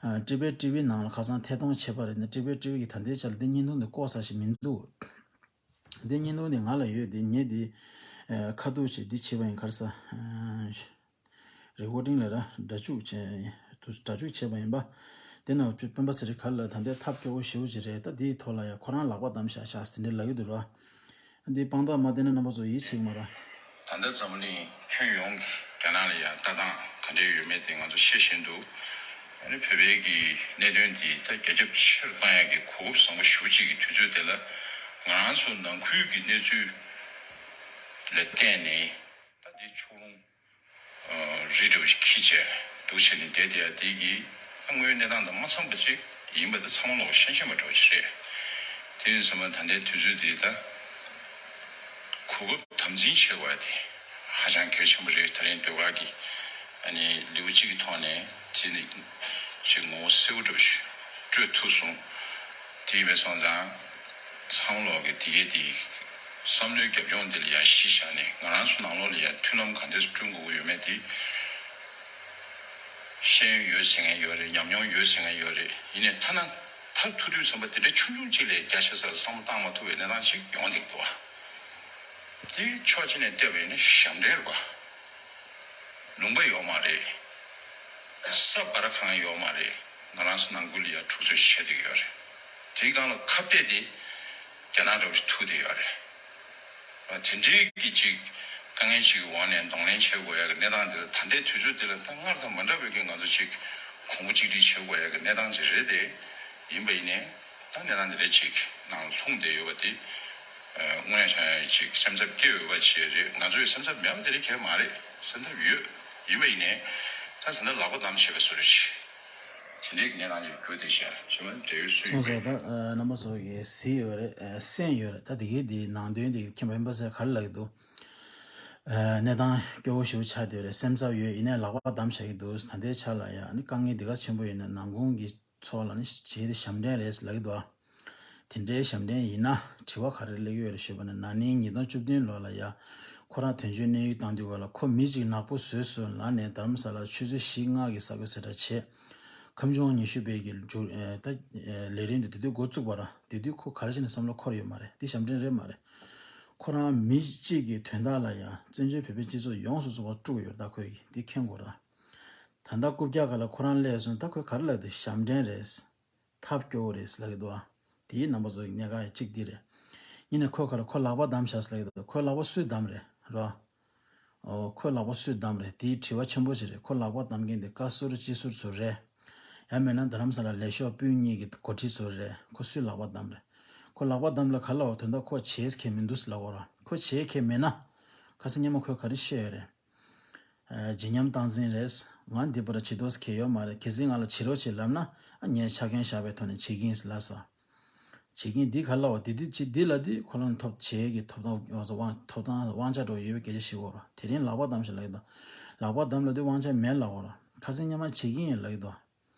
ཨ་ཊི་ཝི་ཊི་ཝི་ནང་ལ་ཁ་སང་ཐད་གཏོང་བྱས་པ་རེད་ན། ཊི་ཝི་ཊི་ཝི་གིས་ད་ལྟའི་ཆ་ལ་དེ་བརྙན་ཐུང་དེ་བཀོག་ས་ཞིག་མི་འདུག་དེ་བརྙན་ཐུང་དེ་ང་ལ་ཡོད་དེ། ངས་དེ་ཨ་ཁ་ཐུག་བྱས་དེ་བྱས་པ་ཡིན། ག་རེ་ཟ། ཨ་རེ་ཀོར་ཌིང་ལ་ར་སྒྲ་འཇུག་བྱས། དུ་སྒྲ་འཇུག་བྱས་པ་ཡིན་པ། དེ་ན་སྤེན་པ་ཚེ་རིང་ག་རེ་ལབ། ད་ལྟའི་ཐབས་སྐྱོ་བོ་ཞེ་པོ་ཅིག་རེད། ད་དེའི་ཐོག་ལ་ཡང་ཁོ་རང་ལག་པ་བསྡམས་བཞག་ཤག་ཟེར་འདྲ་ལབ་ཀྱི་འདུག་ར། འདི་དཔང་རྟགས་མ་བསྟན་ན་རྣམ་པ་ཚོ་ཡིད་ཆེས་ཀྱི་མ་རེད། ད་ལྟ་འཛམ་བུ་གླིང་ཁྱོན་ཡོངས་ཀྱི་རྒྱ་ནག་ལ་ཡང་ལྟ་སྟངས་ག་འདྲ་ཡོད་མེད་དེ་ང་ཚོ་ཤེས་བཞིན་དུ། ཨ་ནི་བོད་པའི་གི་གནད་དོན་འདི་ད་རྒྱ་ཁྱབ་ཆེ་རུ་གཏོང་ཡག་གི་གོ་སྐབས་བཟང་པོ་ཞེ་པོ་ཅིག་གི་དུས་ཚོད་དེ་ལ། ང་རང་ཚོ་ནང་ཁུལ་གྱི་གནས་ཚུལ་ལ་བརྟེན་ནས་ད་འདི་ཕྱོགས་ལྷུང་རི་འདྲ་བོ་ཞིག་འཁྱེར་བྱས་འདུག་བྱས་ནས་བསྡད་བསྡད་ཡ་དེ་གི་དངོས་ཡོད་གནས་སྟངས་དང་མ་འཚམས་པ་ཅིག་ཡིན་པ་དེ་ཚང་མ་ལོག་ཤེས་ཤེས་པ་འདྲ་བོ་ཞིག་རེད། དེ་ཡིན་ཙང་ད་ལྟའི་དུས་ཚོད་འདི་ད་གོ་སྐབས་དམ་འཛིན་བྱེད་དགོས་ཡ་དེ་ཧ་ཅང་གལ་ཆེན་པོ་རེད། ད་རིང་ཟློས་གར་གྱི་ཨ་ནི་ལེའུ་གཅིག་གི་ཐོག་ནས་དེ་ནི་ཅིག་ངོ་བོ་གསལ་པོ་འདྲ་བོ་ཞིག་སྤྲོད་ཐུབ་སོང་། དེ་ཡིན་པ་སོང་ཙང་། ཚང་མ་ལོག་གི་དེ་གའི་དེ་བསམ་བློའི་རྒྱབ་ལྗོངས་དེ་ལ་ཡང་གཞི་བཞག་ནས་ང་རང་ཚོ་ནང་ལོགས་ལ་ཡང་མཐུན་ལམ་ག་འདྲས་བསྐྲུན་དགོས་ཀྱི་ཡོད་མེད་དེ། ཤེས་ཡོན་ཡོད་ཟེར་མཁན་ཡོད་རེད། ཉམས་མྱོང་ཡོད་ཟེར་མཁན་ཡོད་རེད། ཡིན་ནའི་ཐ་ན་མཐར་ཐུག་དུས་ཙམ་པ་དེ་འདྲའི་ཆུང་ཆུང་ཅིག་ལས་རྒྱ་ཆེ་ས་ལ་བསམ་བློ་བཏང་མ་ཐུབ་པའི་གནས་སྟངས་ཤིག་ཡོང་བསྡད་འདུག་བ། དེ་ཕྱོགས་གཅིག་ནས་བལྟས་པ་ཡིན་ན་ཞབས་འདྲེན་རེད་པ། ལུང་པ་ཡོད་མ་རེད། ས་སྦ་ར་ཁང་ཡོད་མ་རེད། ང་རང་ཚོ་ནང་ཁུལ་ལ་ཡ་འཁྲུག་རྩོད་བྱེད་བསྡད་ཀྱི་ཡོད་རེད། དེའི་སྒང་ལ་ཁ་གཏད་དེ་རྒྱ་ནག་འདྲ་བོ་ཞིག་ཐུག་བསྡད་ཡོད་རེད། དེ་འདྲའི་གི་ཅིག་དཀའ་ངལ་ཞིག་གི་འོག་ནས་གདོང་ལེན་བྱེད་དགོས་ཡ་གི་གནས་སྟངས་འདི་ལ་ད་ལྟའི་དུས་ཚོད་འདི་ལ་ད་སྔར་དང་མ་འདྲ་བའི་གི་ང་ཚོ་ཅིག་གོང་བུ་གཅིག་སྒྲིལ་བྱེད་དགོས་ཡ་གི་གནས་སྟངས་ཅིག་རེད་དེ། ཡིན་པ་ཡིན་ནའི་ད་གནས་སྟངས་འདི་འདྲ་ཅིག་ནང་ལ་ལྷུང་བསྡད་ཡོད་པ་དེ་དངོས་གནས་བྱས་ན་ཅིག་སེམས་འཚབ་སྐྱེ་འོས་པ་ཅིག་རེད། ང་ཚོ་ཡི་སེམས་འཚབ་མེད་པ་དེ་རེད་ཁྱད་མ་རེད། སེམས་འཚབ་ཡོད། ཡིན་པ་ཡིན་ནའི་ད་ད་ལྟ་ལག་པ་བསྡམས་བྱས་པའི་བཟོ་འདྲ་ཅིག་དེ་འདྲའི་གི་གནས་སྟངས་ཅིག་གྱུར་བསྡད་ཤག་ཞེས་པ་འབྲེལ་ཡོད་སུ་ཡོད་ངོ་མེད། མཚོ་ད་རྣམ་པ་ཚོ་གིས་གཟིགས་ཡོད་རེད། གསན་ཡོད་རེད། ད་དེ་གའི་དེའི་ནང་དོན་དེ་མཁྱེན་པ་ཡིན་པ་ཟེར་ག་རེ་ལབ་ཀྱི་འདུག་གནས་སྟངས་སྐྱོ་བོ་ཞེ་པོ་ཆགས་བསྡད་ཡོད་རེད། སེམས་འཚབ་ཡོད། ཡིན་ནའི་ལག་པ་བསྡམས་བཞག་གི་འདུག་ད་ལྟའི་ཆ་ལ་ཡང་ནི་དཀའ་ངལ་འདི་ག་ཆེན་པོ་ཡིན་ན་ནང་ཁུལ་གྱི་འཚོ་བ་ལ་ནི་བྱས་ཏེ་ཞབས་འདྲེན་རེད་ལབ་ཀྱི་འདུག་ཨ། དེ་འདྲའི་ཞབས་འདྲེན་ཡིན་ན་དྲི་བ་ག་རེ་སླེབས་ཀྱི་ཡོད་རེད་ཞུས་པ་ན། ན་ནིང་ཉིས་སྟོང་བཅུ་བདུན་ལོ་ལ་ཡ་ཁོ་རང་དོན་གཅོད་གནས་ཡུལ་བཏང་དུས་ག་ལ་ཁོ་མི་གཅིག་ནག་པོ་བཟོས་སོང་ལབ་ནས་རྡ་རམ་ས་ལར་ཆུ་ཚོད་བཞི་ལྔ་གི་ས་ཁུལ་གསལ་བསྒྲགས་བྱས། ཁམས་ལྗོངས་ཉི་ཤུ་པའི་གི་འཇུ་ཨེ་ད་ཨེ་ལས་རིམ་དེ་དེ་དུས་འགོ་བཙུགས་པ་ར། དེ་དུས་ཁོ་ག་རེ་བྱས་ནས་བསམ་བློ་འཁོར་ཡོད་མ་རེད། དེ་ཞབས་འདྲེན་རེད་མ་རེད། ཁོ་རང་མི་གཅིག་གི་དོན་དག་ལ་ཡང་བཙན་བྱོལ་བོད་པའི་སྤྱི་ཚོགས་ཡོངས་སུ་རྫོགས་པ་དཀྲུགས་ཡོད་རེད། ད་ཁོས་གི་དེ་མཁྱེན་དགོས་ར། ད་ལྟ་རྐུབ་བཀྱག་སྒང་ལ་ཁོ་རང་སླེབས་སོང་། ད་ཁོས་ག་རེ་ལབ་འདུག་ཞབས་འདྲེན་རེད། ཐབས་སྐྱོ་བོ་རེད་ལབ་ཀྱི་འདུག་ཨ། དེའི་རྣམ་པ་ཚོ་གི་གནད་འགག་གཅིག་འདི་རེད། ཡིན་ནའི་ཁོས་ག་རེ་ཁོ་ལག་པ་བསྡམས་བཞག་ལབ་ཀྱི་འདུག་ཁོའི་ལག་པ་སུས་བསྡམས་རེད་ར། ཨོ་ཁོའི་ལག་པ་སུས་བསྡམས་རེད། དེའི་དྲི་བ་ཆེན་པོ་ཞིག་རེད། ཁོ་ལག་པ་བསྡམས་མཁན་དེ་བཀའ་ཟུར་སྤྱི་ཟུར་ཚོ་རེད། ཡང་མིན་ན་རྡ་རམ་ས་ལ་ལས་ཤོག་སྤུན་གཉིས་ཀྱི་འགོ་ཁྲིད་ཚོ་རེད། ཁོ་སུས་ལག་པ་བསྡམས་རེད། ཁོ་ལག་པ་བསྡམས་ལ་ག་ལ་བ་དོན་དག་ཁོ་བྱེད་མཁན་མི་འདུག་ལབ་དགོས་ར། ཁོ་བྱེད་མཁན་མེད་ན། ཁ་སང་ཉི་མ་ཁོས་ག་རེ་བཤད་ཡོད་རེད། ཨ་བརྗིད་ཉམས་སྟངས་འཛིན་རེད། ང་འདི་པར་བྱེད་དོགས་གལ་ཡོད་མ་རེད། གལ་སྲིད་ང་ལ་བྱེད་རོགས་བྱེད་ལབ་ན། ཨ་ངས་ཆ་རྐྱེན་བཞག་པའི་ཐོག་ནས་བྱེད་ཀྱིན་ལབ་སོང་། བྱེད་ཀྱིན་འདི་ག་ལ་བ་འདི་དུས་ཅི་འདི་ལ་འདི་ཁོ་རང་ཐོབ་བྱེད་ཀྱི་ཐོབ་ཐང་དབང་ཐོབ་ཐང་དབང་ཆ་འགྲོ་ཡོད་པའི་སྐད་ཆ་ཞིག་འོ་ར། དེ་རིང་ལག་པ་བསྡམས་ཤིག་ལབ་ཀྱི་འདུག་ལག་པ་བསྡམས་ལ་འདི་དབང་ཆ་མེད་ལབ་འོ་ར། ཁ་སང་ཉི་མ་བྱེད་ཀྱིན་ཡིན་ལབ་ཀྱི་འདུག་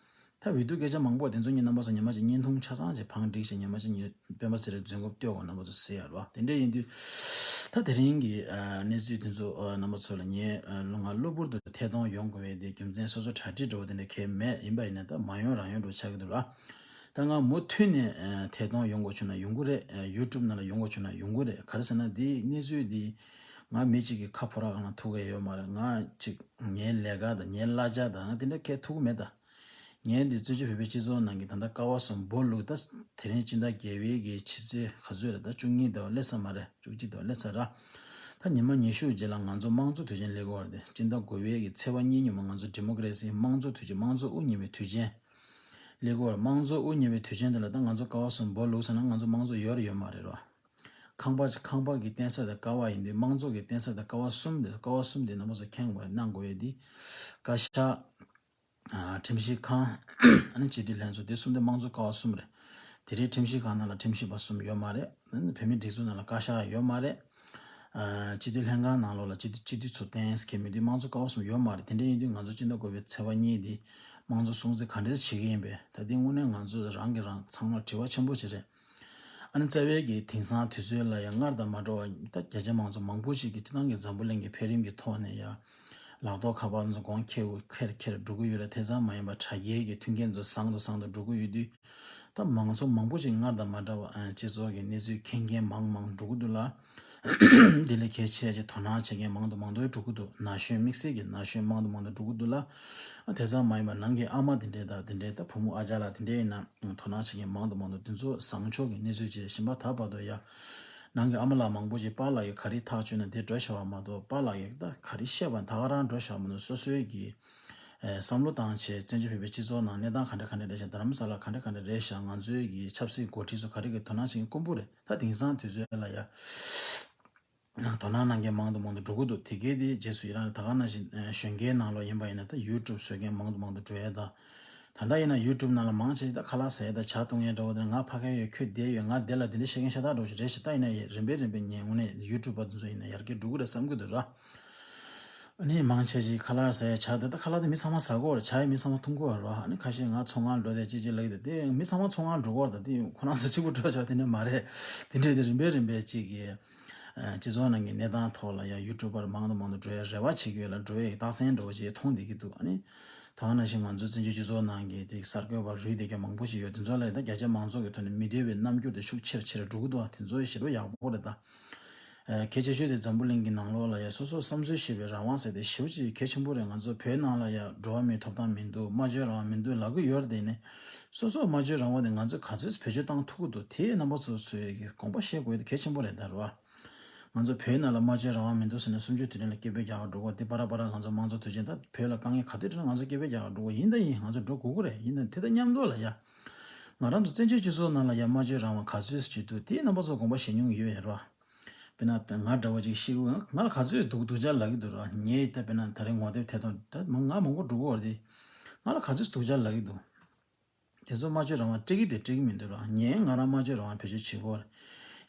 ད་འོས་བསྡུ་སྐད་ཆ་མང་པོ་དེ་ཚོ་ཉིད་རྣམ་པ་ཚོ་ཉི་མ་གཅིག་བརྙན་ཐུང་ཆ་ཚང་ཅིག་བང་བསྒྲིགས་ཤིག་ཉི་མ་གཅིག་ཉིད་སྤེན་པ་ཚེ་རིང་རྫུན་རྐུབ་གཏོད་དགོས་རྣམ་པ་ཚོ་ཟེར་ཡ་རོ། དེ་འདྲ་ཡིན་དུས། ད་དེ་རིང་གི་ཨ་གནས་ཚུལ་དེ་ཚོ་ཨ་རྣམ་པ་ཚོ་ལ་ངས་ཨ་ང་གློ་བུར་དུ་ཐད་གཏོང་ཡོང་དགོས་པའི་དེ་རྒྱུ་མཚན་སོ་སོ་གྲ་སྒྲིག་འདྲ་བོ་དེ་འདྲ་གལ་མེད། ཡིན་པ་ཡིན་ན་ད་མ་ཡོང་རང་ཡོང་འགྲོ་ཆགས་ཀྱི་འདུག་ར། ད་ང་མུ་མཐུད་ནས་ཨ་ཐད་གཏོང་ཡོང་དགོས་བྱུང་ན་ཡོང་གི་རེད། ཨ་ཡུ་ཊུབ་ནང་ལ་ཡོང་དགོས་བྱུང་ན་ཡོང་གི་རེད། ག་རེ་ཟེར་ན་དེའི་གནས་ཚུལ་དེ་ང་མི་གཅིག་གི་ཁ་ཕོ་ར་གང་ལ་ཐུག་གི་ཡོད་མ་རེད། ང་གཅིག་ངའི་ལས་ཀ་དང་ངའི་གླ་ཆ་དང་དེ་འདྲ་གས་ཐུག་གི་མེད་ད། ངས་འདི་བཙན་བྱོལ་བོད་པའི་སྤྱི་ཚོགས་ནང་གི་ད་ལྟ་ཀ་བ་གསུམ་སྦོ་ལུག་ད་དེ་རིང་སྤྱི་ཟླ་བརྒྱད་པའི་གི་ཕྱི་ཚེས་ག་ཚོད་རེད། ད་བཅུ་གཉིས་དེ་བ་སླེབས་ས་མ་རེད། བཅུ་གཅིག་དེ་བ་སླེབས་ས་ར། ད་ཉི་མ་ཉི་ཤུ་རྗེས་ལ་ང་ཚོ་དམངས་གཙོ་དུས་ཆེན་སླེབས་ཀྱི་ཡོད་རེད་དེ། སྤྱི་ཟླ་དགུ་པའི་གི་ཚེས་པ་གཉིས་ཉིན་མོ་ང་ཚོ་ཌི་མོ་ཀེ་རེ་སི་དམངས་གཙོ་དུས་ཆེན་དམངས་གཙོ་དབུ་བརྙེས་པའི་དུས་ཆེན་སླེབས་ཀྱི་ཡོད་རེད། དམངས་གཙོ་དབུ་བརྙེས་པའི་དུས་ཆེན་དེ་ལ་ད་ང་ཚོ་ཀ་བ་གསུམ་སྦོ་ལུག་ཟེར་ན་ང་ཚོ་དམངས་གཙོ་ཡོད་རེད་ཡོད་མ་རེད་ར། ཁང་པ་ཁང་པ་གི་རྟེན་ས་དེ་ཀ་བ་ཡིན་དུས་དམངས་གཙོ་གི་རྟེན་ས་དེ་ཀ་བ་གསུམ་དེ་ཀ་བ་གསུམ་དེ་རྣམ་པ་ཚོ་མཁྱེན་དགོས་གནང་དགོས་ཡས་དེ། བཀའ་ཤག་ཨ་ཁྲིམས་ཞིབ་ཁང་། ཨ་ནི་སྤྱི་འཐུས་ལྷན་ཚོགས་དེ་གསུམ་དེ་དམངས་གཙོ་ཀ་བ་གསུམ་རེད། དེ་རིང་ཁྲིམས་ཞིབ་ཁང་ནང་ལ་ཁྲིམས་ཞིབ་པ་གསུམ་ཡོད་མ་རེད། ཨ་ནི་བོད་མིའི་སྒྲིག་འཛུགས་ནང་ལ་བཀའ་ཤག་ཡོད་མ་རེད། ཨ་སྤྱི་འཐུས་ལྷན་ཁང་ནང་ལོགས་ལ་སྤྱི་འཐུས་སྤྱི་འཐུས་ཚོ་བསྟེན་མཁན་མི་འདུག་དམངས་གཙོ་ཀ་བ་གསུམ་ཡོད་མ་རེད། དེ་འདྲ་ཡིན་དུས་ང་ཚོ་སྤྱི་ཟླ་དགུ་པའི་ཚེས་པ་གཉིས་འདི་དམངས་གཙོ་སྲུང་བརྩི་ག་འདྲ་བྱེད་ཀྱི་ཡིན་པས། ད་འདི་དངོས་གནས་ང་ཚོ་རང་གིས་རང་ཚང་མར་དྲི་བ་ཆེན་པོ་ཅིག་རེད། ཨ་ནི་རྩ་བའི་གི་དེང་སང་དུས་ཚོད་ལ་ཡང་སྔར་དང་མ་འདྲ་བ་ད་རྒྱ་ཆེ་མང་ཚོགས་མང་པོ་ཞིག་གིས་སྤྱི་བཏང་གི་འཛམ་བུ་གླིང་གི་འཕེལ་རིམ་གྱི་ཐོག་ནས་ཡང་ལག་ཐོག་ཁ་པར་ཚོ་གོང་ཁེ་ཁེར་ཁེར་འགྲོ་གི་ཡོད་ལ། དེ་ཙམ་མ་ཡིན་པར་དྲ་རྒྱའི་གི་མཐུན་རྐྱེན་ཚོ་བཟང་དུ་བཟང་དུ་འགྲོ་གི་ཡོད་དུས། ད་མང་ཚོགས་མང་པོ་ཞིག་སྔར་དང་མ་འདྲ་བ་ཨ་སྤྱི་ཚོགས་ཀྱི་གནས་ཚུལ་མཁྱེན་མཁན་མང་མང་འགྲོ་གི་འདུག་ལ། དེ་ལས་གལ་ཆེ་ཆེ་དོ་སྣང་བྱེད་མཁན་མང་དུ་མང་དུ་འགྲོ་གི་འདུག་ན་གཞོན་དམིགས་བསལ་གྱི་ན་གཞོན་མང་དུ་མང་དུ་འགྲོ་གི་འདུག་ལ། དེ་ཙམ་མ་ཡིན་པར་ནང་གི་ཨ་མ་དེ་འདྲས་དང་དེ་འདྲས་ད་བུ་མོ་ཨ་ཅག་ལགས་དེ་འདྲས་ཡིན་ན་དོ་སྣང་བྱེད་མཁན་མང་དུ་མང་དུ། དེ་ཚོ་བཟང་ཕྱོགས་ཀྱི་གནས་ཚུལ་ཅིག་རེད། གཞན་པ་ད་བར་དུ་ཡ་ནང་གི་ཨ་མ་ལགས་མང་པོ་ཞིག་པཱ་ལགས་ཀྱིས་ག་རེ་ཐག་གཅོད་ན་དེ་འགྲོ་བཞག་པ་མ་གཏོགས། པཱ་ལགས་ཀྱིས་ད་ག་རེ་བཤད་པ་ད་ག་རང་འགྲོ་བཞག་མ་གཏོགས། སོ་སོའི་གི་ཨེ་བསམ་བློ་བཏང་བྱས་བཙན་བྱོལ་བོད་པའི་སྤྱི་ཚོགས་ནང་གནས་སྟངས་ག་འདྲ་ག་འདྲ་རེད་ཤག་རྡ་རམ་ས་ལ་ག་འདྲ་ག་འདྲ་རེད་ཤག་ང་ཚོའི་གི་ཆབ་སྲིད་འགོ་ཁྲིད་ཚོ་ག་རེ་གི་དོ་སྣང་བྱེད་མཁན་དཀོན་པོ་རེད། ད་དེང་སང་དུས་ཚོད་ལ་ཡ། དོ་སྣང་གནང་མཁན་མང་དུ་མང་དུ་འགྲོ་གི་འདུག་དེ་གའི་དེ་རྗེས་སུ་ཡི་རང་ད་ག་ནང་བཞིན་ཨ་གཞོན་སྐྱེས་ནང་ལོགས་ཡིན་པ་ཡིན་ན་ད་ཡུ་ཊུབ་བཟོ་མཁན་མང་དུ་མང་དུ་འགྲོ་ཡས་དང་། ད་ལྟ་ཡིན་ན་ཡུ་ཊུབ་ནང་ལ་མང་ཆེ་ད་ཁ་ལག་ཟ་ཡས་དང་ཇ་བཏུང་ཡས་འདྲ་བོ་དེ་ང་ཕ་ག་ཡོད་ཁྱོད་བསྡད་ཡོད་ང་བསྡད་ལ་དེ་འདྲ་བཤད་མཁན་ཤ་སྟག་འདྲ་བོ་ཞིག་རེད་ཤག་ད་ཡིན་ན་ཡ་རིམ་པས་རིམ་པས་ངས་དངོས་གནས་ཡུ་ཊུབ་པ་དེ་ཚོ་ཡིན་ན་ཡར་རྒྱས་འགྲོ་གི་རེད་བསམ་གི་འདུག་ར། ཨ་ནི་མང་ཆེ་ཞིག་ཁ་ལག་ཟ་ཡས་ཇ་དེ་ད་ཁ་ལག་དེ་མི་ཚང་མ་ཟ་གི་ཡོད་རེད། ཇ་ཡང་མི་ཚང་མ་འཐུང་གི་ཡོད་རེད། ཨ་ནི་ཁ་ཤས་ང་ཚོང་ཁང་འགྲོ་དེ་ཅི་ཅི་ལབ་ཀྱི་འདུག་དེ་མི་ཚང་མ་ཚོང་ཁང་འགྲོ་གི་ཡོད་རེད། ད་དེ་ཁོ་རང་ཚོ་གཅིག་པུ་འགྲོ་ཆོག་དེ་འདྲ་མ་རེད། དེ་འདྲས་དེ་རིམ་པས་རིམ་པས་ཅིག་གི་སྤྱི་ཚོགས་ནང་གི་གནས་སྟངས་ཐོག་ལ་ཡང་ཡུ་ཊུབ་པར་མང་དུ་མང་དུ་འགྲོ་ཡ་རེ་བ་བྱེད་ཀྱི་ཡོད་ལ་འགྲོ་ཡའི་རྟགས་མཚན་འདྲ་བོ་ཞིག་མཐོང་བསྡད་ཀྱི་འདུག་ཨ་ནི་ད་ག་ནང་བཞིན་ང་ཚོ་བཙན་བྱོལ་སྤྱི་ཚོགས་ནང་གི་དེ་གསར་འགོད་པ་རུས་བསྡད་མཁན་མང་པོ་ཞིག་ཡོད། དེ་ཚོ་ལ་ཡང་ད་རྒྱ་ཆེ་མང་ཚོགས་ཀྱི་ཐོག་ནས་མི་བདེ་བའི་རྣམ་འགྱུར་དེ་ཤུགས་ཆེར་ཆེར་འགྲོ་གི་འདུག་དེ་ཚོ་ཞེ་པོ་ཡག་པོ་རེད་ད། ཨ་གལ་ཆེ་ཤོས་དེ་འཛམ་བུ་གླིང་གི་ནང་ལོགས་ལ་ཡ་སོ་སོ་བསམ་ཚུལ་བཤད་པའི་རང་དབང་ཟེར་དེ་ཞེ་པོ་ཅིག་གལ་ཆེན་པོ་རེད། ང་ཚོ་བོད་ནང་ལ་ཡ་འགྲོ་བ་མིའི་ཐོབ་ཐང་མི་འདུག་སྨྲ་བརྗོད་རང་དབང་མི་འདུག་ལབ་ཀྱི་ཡོད་རེད། དེ་ནས་སོ་སོ་སྨྲ་བརྗོད་རང་དབང་དེ་ང་ཚོས་ག་ཚོད་བེད་སྤྱོད་བཏང་ཐུབ་ཀྱི་འདུག་དེ་རྣམ་པ་ཚོ་ཚོས་ཀྱི་དགོངས་པ་བཞེས་དགོས་དེ་གལ་ཆེན་པོ་རེད་ད་རེད་བ། ང་ཚོ་བོད་ནང་ལ་སྨྲ་བརྗོད་རང་དབང་མི་འདུག་ཟེར་ནས་གསུམ་བཅུའི་དུས་དྲན་ལ་སྐད་འབོད་རྒྱག་ག་འགྲོ་གོ་དེ་ཕར་ཕར་ང་ཚོ་དམངས་གཙོ་དུས་ཆེན་ད་བོད་ལ་དཀའ་ངལ་ག་དུས་དྲན་ང་ཚོ་སྐད་འབོད་རྒྱག་ག་འགྲོ་གོ་ཡིན་ད་ཡིན་ང་ཚོ་འགྲོ་དགོས་ཀྱི་རེད། ཡིན་ད་དེ་དང་མཉམ་དུ་ལ་ཡ། ང་རང་ཚོ་བཙན་བྱོལ་སྤྱི་ཚོགས་ནང་ལ་ཡ་སྨྲ་བརྗོད་རང་དབང་ག་ཚོད་ཅིག་འདུག་དེའི་རྣམ་པ་ཚོ་དགོངས་པ་བཞེས་མྱོང་ཡོད་ཡ་རེད་བ། དཔེར་ན་ང་འདྲ་བོ་ཅིག་ཤི་བོ་ང་ལ་ག་ཚོད་སྡུག་སྡུག་ཅག་ལབ་ཀྱི་འདུག་ར། ངས་ད་དཔེར་ན་ད་རེས་ངོ་དེབ་ཐད་གཏོང་ད་མ་ང་མང་པོ་འགྲོ་གི་ཡོད་རེད། ང་ལ་ག་ཚོད་སྡུག་ཅག་ལབ་ཀྱི་འདུག་དེ་ཚོ་སྨྲ་བརྗོད་རང་དབང་སྤྲད་ཀྱི་འདུག་སྤྲད་ཀྱི་མི་འདུག་ར། ངས་ང་རང་སྨྲ་བརྗོད་རང་དབང་བེད་སྤྱོད་བྱེད་ཀྱི་ཡོད་རེད།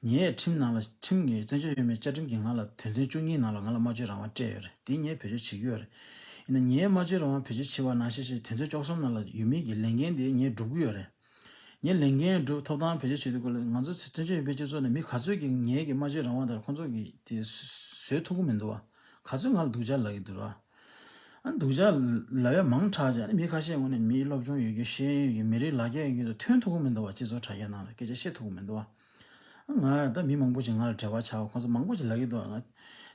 ངས་ཁྲིམས་ནང་ལ་ཁྲིམས་ཀྱི་བཙན་བྱོལ་ཡོད་མེད་བཅའ་ཁྲིམས་ཀྱི་ནང་ལ་དོན་ཚན་བཅུ་གཉིས་ནང་ལ་ང་ལ་སྨྲ་བརྗོད་རང་དབང་སྤྲད་ཡོད་རེད། དེ་ངས་བེད་སྤྱོད་བྱེད་ཀྱི་ཡོད་རེད། ཡིན་ན་ངས་སྨྲ་བརྗོད་རང་དབང་བེད་སྤྱོད་བྱེད་པ་ནང་བཞིན་བྱས་དོན་ཚན་བཅུ་གསུམ་ནང་ལ་ཡོད་མེད་ཀྱི་ལས་འགན་དེ་ངས་སྒྲུབ་ཀྱི་ཡོད་རེད། ངས་ལས་འགན་སྒྲུབ་ཐོབ་ཐང་བེད་སྤྱོད་བྱེད་དུས་སྐབས་ལ་ང་ཚོ་བཙན་བྱོལ་བོད་སྤྱི་ཚོགས་ནས་མི་ག་ཚོད་ཀྱིས་ངེད་ཀྱི་སྨྲ་བརྗོད་རང་དབང་དེར་ཁོང་ཚོ་གིས་དེ་བཟོད་ཐུབ་ཀྱི་མི་འདུག་བ། ག་ཚོད་ང་ལ་སྡུག་ཅག་ལབ་ཀྱི་འདུག་ར། ཨ་སྡུག་ཅག་ལབ་ཡ་མང་དྲགས་ཅིག་ཨ་ནི་མི་ཁ་ཤས་ངོས་ནས་མིའི་སློབ་སྦྱོང་ཡོད་རྒྱུ་ཤེས་ཡོན་ཡོད་རྒྱུ་མི་རིགས་ལ་རྒྱ་ཡོད་རྒྱུ་དང་མཐུན་ཐུབ་ཀྱི་མི་འདུག་བ། སྤྱི་ཚོགས་དྲ་རྒྱ་ནང་ལ་སྐད་ཆ་བཤད་ཐུབ་ཀྱི་མི་འདུག་བ། ང་ད་མི་མང་པོ་ཞིག་ང་ལ་འབྲེལ་བ་ཆགས་ཁོང་ཚོ་མང་པོ་ཞིག་ལབ་ཀྱི་འདུག་ང་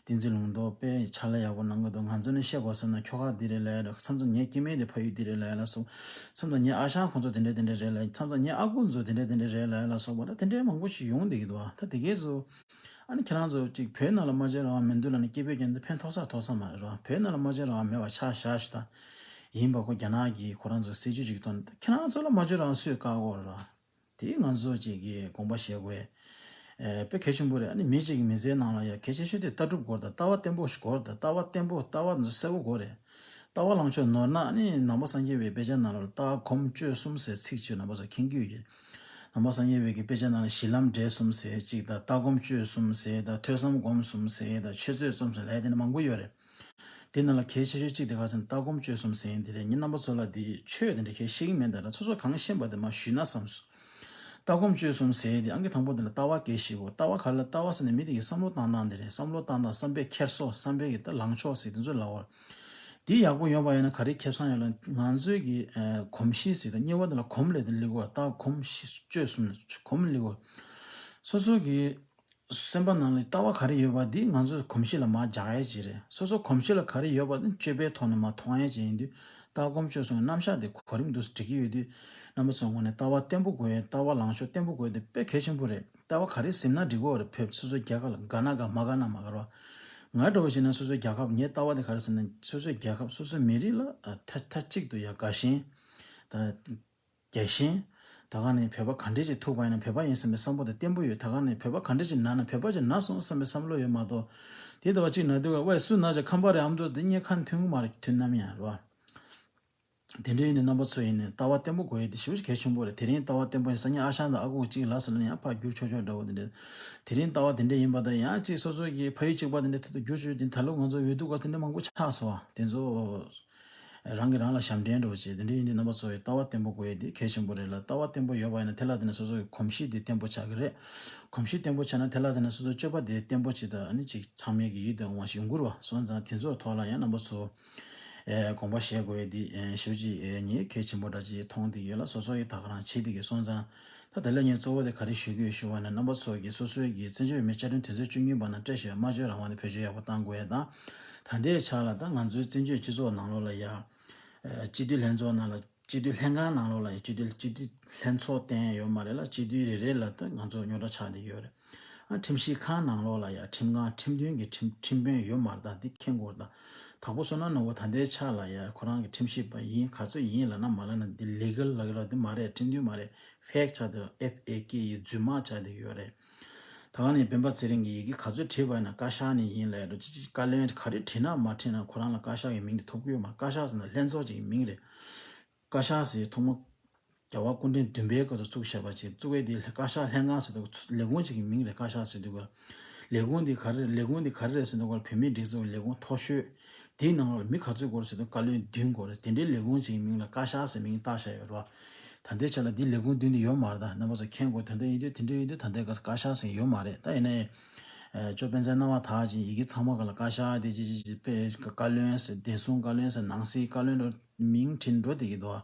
བསྟན་འཛིན་ལུང་རྟོགས་དཔེ་ཕྱག་ལས་ཡག་པོ་གནང་གི་འདུག་ང་ཚོ་ནས་བཤད་དགོས་བསམ་ན་ཁྱོ་ག་འདི་རེད་ལབ་ཡ་རེད། མཚམས་མཚམས་ངའི་སྐྱེ་དམན་དེ་ཕ་ཡུལ་འདི་རེད་ལབ་ཡ་ལ་སོགས། མཚམས་མཚམས་ངའི་ཨ་ཞང་ཁོང་ཚོ་དེ་འདྲ་དེ་འདྲ་རེད་ལབ་ཡ། མཚམས་མཚམས་ངའི་ཨ་ཁུ་ཚོ་དེ་འདྲ་དེ་འདྲ་རེད་ལབ་ཡ་ལ་སོགས་པ་ད་དེ་འདྲའི་མང་པོ་ཞིག་ཡོང་བསྡད་ཀྱི་འདུག་ད་དེ་གས་ཚོ་ཨ་ནི་ཁྱེད་རང་ཚོ་གཅིག་བོད་ནང་ལ་སྨྲ་བརྗོད་རང་དབང་མི་འདུག་ལབ་ནས་སྐད་འབོད་རྒྱག་ན་ཕན་ཐོགས་ས་ཐོགས་ས་མ་རེད་ར། བོད་ནང་ལ་སྨྲ་བརྗོད་རང་དབང་མེད་པ་ཆགས་བཞག་ཞུ་ད། ཡིན་པ་ཁོ་རྒྱ་ནག་གིས་ཁོ་རང་ཚོ་སྲིད་ཇུས་ཅིག་བཏོན་ཁྱེད་རང་ཚོ་ལ་སྨྲ་བརྗོད་རང་དབང་སུས་བཀག་གོ་ར། དེ་ང་ཚོ་གཅིག་གིས་དགོངས་པ་བཞེས་དགོས། ཨེ་དཔེ་གལ་ཆེན་པོ་རེད། ཨ་ནི་མི་གཅིག་གི་མི་ཚེའི་ནང་ལ་ཡ་གལ་ཆེ་ཤོས་དེ་ལྟ་གྲུབ་སྐོར་དང་ལྟ་བ་བརྟན་པོ་ཞིག་དགོས་རེད། ལྟ་བ་བརྟན་པོ་ལྟ་བ་གསལ་པོ་དགོས་རེད། ལྟ་བ་ལངས་ཕྱོགས་ནོར་ན་ཨ་ནི་ནང་པ་སངས་རྒྱས་པའི་དཔེ་ཆ་ནང་ལ་ལྟ་སྒོམ་སྤྱོད་གསུམ་ཟེར་ཚིག་གཅིག་ནང་པ་ཚོ་མཁྱེན་གྱི་ཡོད་ཀྱི། ནང་པ་སངས་རྒྱས་པའི་གི་དཔེ་ཆ་ནང་ལ་གཞི་ལམ་འབྲས་གསུམ་ཟེར་གཅིག་དང་ལྟ་སྒོམ་སྤྱོད་གསུམ་ཟེར་དང་ཐོས་བསམ་སྒོམ་གསུམ་ཟེར་དང་ཆོས་ཚོད་གསུམ་ཟེར་ལབ་ཡ་དེ་འདྲ་མང་པོ་ཡོད་རེད། དེ་ནང་ལ་གལ་ཆེ་ཤོས་གཅིག་དེ་ག་ཟེར་ན་ལྟ་སྒོམ་སྤྱོད་གསུམ་ཟེར་ཡིན་དེ་རེད། ངས་རྣམ་པ་ཚོ་ལ་དེ་ཆོས་དེ་འདྲ་ཁས་ཤེས་ཀྱི་མེད་ད་ལ་སོ་སོ་གང་ཤེས་པ་དེ་མ་ཞུས་ན་བསམ་སོང་། ལྟ་སྒོམ་སྤྱོད་གསུམ་ཟེར་དེ་ཨང་ཀི་དང་པོ་དེ་ལ་ལྟ་བ་གལ་ཞིག་གོ་ལྟ་བ་ག་ལ་ལྟ་བ་ཟེར་ན་མི་དེ་གི་བསམ་བློ་བཏང་སྟངས་དེ་རེད། བསམ་བློ་བཏང་སྟངས་བསམ་པའི་འཁྱེར་སོ་བསམ་པའི་གི་ད་ལངས་ཕྱོགས་ཟེར་དེ་ཚོ་ལ་འོར། དེ་ཡག་པོ་ཡོང་བ་ཡིན་ན་ག་རེ་ཁེ་བཟང་ཡོད་ལ་ང་ཚོའི་གི་གོམས་གཤིས་ཟེར་ད་གཉིས་པ་དེ་ལ་གོམས་ལས་དེ་ལི་གོ་ལྟ་སྒོམ་སྤྱོད་གསུམ་ལ་གོམས་ལི་གོ་སོ་སོ་གི་སེམས་པ་ནང་ལ་ལྟ་བ་ག་རེ་ཡོད་པ་འདི་ང་ཚོའི་གོམས་གཤིས་ལ་མར་འཇགས་ཡས་ཅིག་རེད། སོ་སོ་གོམས་གཤིས་ལ་ག་རེ་ཡོད་པ་འདི་སྤྱོད་པའི་ཐོག་ནས་མར་མཐོང་ཡས་ཅིག་ཡིན་དུས་ལྟ་སྒོམ་སྤྱོད་གསུམ་རྣམ་གཞག་འདི་གོ་རིམ་འདུག་སེ་སྒྲིག་གི་ཡོད་དུས་རྣམ་པ་ཚོའི་ངོས་ནས་ལྟ་བ་བརྟན་པོ་དགོས་ཡས་ལྟ་བ་ལངས་ཕྱོགས་བརྟན་པོ་དགོས་ཡས་འདི་དཔེ་གལ་ཆེན་པོ་རེད། ལྟ་བ་ག་རེ་ཟིན་ན་འགྲིག་གི་རེད། བོད་སོ་སོའི་རྒྱལ་ཁབ་ལ་དགའ་ན་དགའ་མ་དགའ་ན་མ་དགའ་རོགས། ང་འདྲ་བོ་བྱས་ན་སོ་སོའི་རྒྱལ་ཁབ་ངའི་ལྟ་བ་འདི་ག་རེ་ཟེར་ན་སོ་སོའི་རྒྱལ་ཁབ་སོ་སོའི་མི་རིགས་ལ་མཐའ་མཐའ་གཅིག་ཏུ་ཡ་དགའ་ཞེན་དང་། རྒྱལ་ཞེན། ད་ག་ནས་བོད་པ་ག་འདྲས་ཅིག་ཐུག་པ་ཡིན་ན་བོད་པ་ཡིན་བསམ་པའི་བསམ་བློ་དེ་བརྟན་པོ་ཡོད། ད་ག་ནས་བོད་པ་ག་འདྲས་ཅིག་ན་ན་བོད་པ་ཅིག་ན་སོང་བསམ་པའི་བསམ་བློ་ཡོད་མ་གཏོགས། དེ་ལྟ་བ་ཅིག་ན་དུས་ཀ་ཝེ་སུ་ན་ཅིག་ཁམས་པ་རེད་ཨ་མདོ་དེ་ངས་ཁ་མཐུན་གི་མ་རེད། མཐུན་ནམ་ཡང་རེད་བ། དེ་འདྲས་ཡིན་ནས་རྣམ་པ་ཚོ་ཡིན་ནས་ལྟ་བ་བརྟན་པོ་དགོས་ཡས་དེ་ཞེ་པོ་ཅིག་གལ་ཆེན་པོ་རེད། དེ་རིང་ལྟ་བ་བརྟན་པོ་ཡིན་སང་ཉིན་ཨ་ཞང་དང་ཨ་ཁུ་གཅིག་ལབ་ཟེར་ན་ཡང་ཕར་བསྒྱུར་ཆོག་ཆོག་འདྲ་བོ་དེ་འདྲས། དེ་རིང་ལྟ་བ་དེ་འདྲས་ཡིན་པ་དང་ཡང་ཅིག་སོ་སོ་གི་ཕ་ཡུལ་གཅིག་པ་དེ་འདྲས་ཐོག་ཏུ་བསྒྱུར་ཆོག་དེ་ད་ལོ་ང་ཚོ་འོས་བསྡུ་སྐབས་དེ་འདྲས་མང་པོ་ཆགས་སོང་བ་དེ་ཚོ། རང་གིས་རང་ལ་ཞབས་འདྲེན་འགྲོ་བྱེད་དེ་འདྲ་ཡིན་དུས་རྣམ་པ་ཚོ་ཡི་ལྟ་བ་བརྟན་པོ་དགོས་ཡས་དེ་གལ་ཆེན་པོ་རེད་ལ། ལྟ་བ་བརྟན་པོ་ཡོད་པ་ཡིན་ན་དེ་ལ་བརྟེན་ནས་སོ་སོ་གི་གོམས་གཤིས་དེ་བརྟན་པོ་ཆགས་ཀྱི་རེད། གོམས་གཤིས་བརྟན་པོ་ཆགས་ན་དེ་ལ་བརྟེན་ནས་སོ་སོའི་སྤྱོད་པ་དེ་བརྟན་པོ་ཅིག་དང་ཨ་ནི་ཅིག་ཚང་མས་ཀྱི་ཡིད་དུ་འོང་བ་ཞིག་ཡོང་གི་རེད་བ། སོང་ཙང་དེ་ཚོའི་ཐོག་ལ་ཡང་རྣམ་པ་ཚོ་ཨེ་དགོངས་པ་བཞེས་དགོས་ཡས་དེ་ཨེ་ཞེ་པོ་ཅིག་ཨེ་ངས་གལ་ཆེན་པོ་འདྲ་ཅིག་མཐོང་བསྡད་ཀྱི་ཡོད་ལ། སོ་སོ་ཡི་ད་ག་རང་བྱེད་བསྡད་ཀྱི་སོང་ཙང་། ད་དེ་ལ་ངས་གཙོ་བོ་དེ་ག་རེ་ཞུ་གི་ཡོད་ཞུ་བ་ན་རྣམ་པ་ཚོ་གིས་སོ་སོའི་གི་བཙན་བྱོལ་བོད་མིའི་བཅའ་ཁྲིམས་དོན་ཚན་བཅུ་གཉིས་པ་ནང་བཀྲལ་བཞག་པའི་སྨྲ་བརྗོད་རང་དབང་དེ་བེད་སྤྱོད་ཡག་པོ་གཏང་དགོས་ཡ་དང་། ད་ལྟའི་ཆ་ལ་ད་ང་ཚོའི་བཙན་བྱོལ་སྤྱི་ཚོགས་ནང་ལོགས་ལ་ཡ། སྤྱི་འཐུས་ལྷན་ཚོགས་ནང་ལ་སྤྱི་འཐུས་ལྷན་ཁང་ནང་ལོགས་ལ་ཡ་སྤྱི་འཐུས་སྤྱི་འཐུས་ལྷན་ཚོགས་བསྟན་ཡོད་མ་རེད་ལ། སྤྱི་འཐུས་རེ་རེ་ལ་ད་ང་ཚོ་རྙོག་དྲ་ཆགས་བསྡད་ཡོད་རེད། ཨ་ཁྲིམས་ཞིབ་ཁང་ནང་ལོགས་ལ་ཡ་ཁྲིམས་ཁང་ཁྲིམས་མཐུན་གྱི་ཁྲིམས་ཁྲིམས་དཔོན་ཡོད་མ་རེད། ད་འདི་མཁྱེན་དགོས་རེད། ད་དྭགས་པོ་བསོད་ནམས་ནོར་བུ་ད་ལྟའི་ཆ་ལ་ཡ་ཁོ་རང་གི་ཁྲིམས་ཞིབ་པ་ཡིན་ག་ཚོད་ཡིན་ལབ་ན་མ་ལབ་ན་འདི་ལི་གལ་ལ་གི་ལ་འདི་མ་རེད། ཁྲིམས་མཐུན་མ་རེད། ཕེག་ཆགས་བསྡད་ཡོད། ཨེཕ་ཨེ་ཀེ་ཡི་རྫུན་མ་ཆགས་བསྡད་ཡོད་རེད། ད་ག་ནས་སྤེན་པ་ཚེ་རིང་གིས་ཡི་གེ་ག་ཚོད་བྲིས་པ་ཡིན་ན་བཀའ་ཤག་ནས་ཡིན་ལབ་རོགས་ཅི་ཅི་བཀའ་བློན་ག་རེ་བྲིས་ན་མ་བྲིས་ན་ཁོ་རང་ལ་བཀའ་ཤག་གི་མིང་དེ་ཐོབ་ཀྱི་ཡོད་མ། བཀའ་ཤག་ཟེར་ན་ལྷན་ཚོགས་ཅིག་གི་མིང་རེད། བཀའ་ཤག་ཟེར་ཐོག་མ་རྒྱལ་བ་སྐུ་ཕྲེང་བདུན་པའི་སྐབས་སུ་བཙུགས་བཞག་པ་ཅིག་བཙུགས་པའི་དེ་བཀའ་ཤག་ལྷན་ཁང་ཟེར་དུས་ལས་ཁུངས་ཅིག་གི་མིང་རེད། བཀའ་ཤག་ཟེར་དུས་ལས་ཁུངས་འདི་ག་རེ་ལས་ཁུངས་འདི་ག་རེ་རེད་ཟེར་དུས་བོད་མིའི་སྒྲིག་འཛུགས་ལས་ཁུངས་མཐོ་ཤོས། དེའི་ནང་ལ་མི་ག་ཚོད་དགོས་རེད་ཟེར་དུས་བཀའ་བློན་བདུན་དགོས་རེད། དེ་འདྲའི་ལས་ཁུངས་ཅིག་གི་མིང་ལ་བཀའ་ཤག་ཟེར་མིང་བཏགས་བཞག་ཡོད་རེད་བ། ད་ལྟའི་ཆ་ལ་འདི་ལས་ཁུངས་བདུན་འདི་ཡོད་མ་རེད། ད་རྣམ་པ་ཚོ་མཁྱེན་དགོས། དེ་འདྲ་ཡིན་དུས་དེ་འདྲ་ཡིན་དུས་ད་ལྟའི་སྐབས་སུ་བཀའ་ཤག་ཟེར་ཡོད་མ་རེད། ད་ཡིན་ནའི་ཨ་ཅོ་སྤེན་ཚེ་སྣང་བ་དག་ཅིག་ཡི་གེ་ཚང་མ་ག་ལ་བཀའ་ཤག་དེ་ཅི་ཅི་ཅི་དཔེ་བཀའ་བློན་ཟེར་བདེ་སྲུང་བཀའ་བློན་ཟེར་ནང་སྲིད་བཀའ་བློན་འགྲོ་མིང་བྲིས་འགྲོ་བསྡད་ཀྱི་འདུག་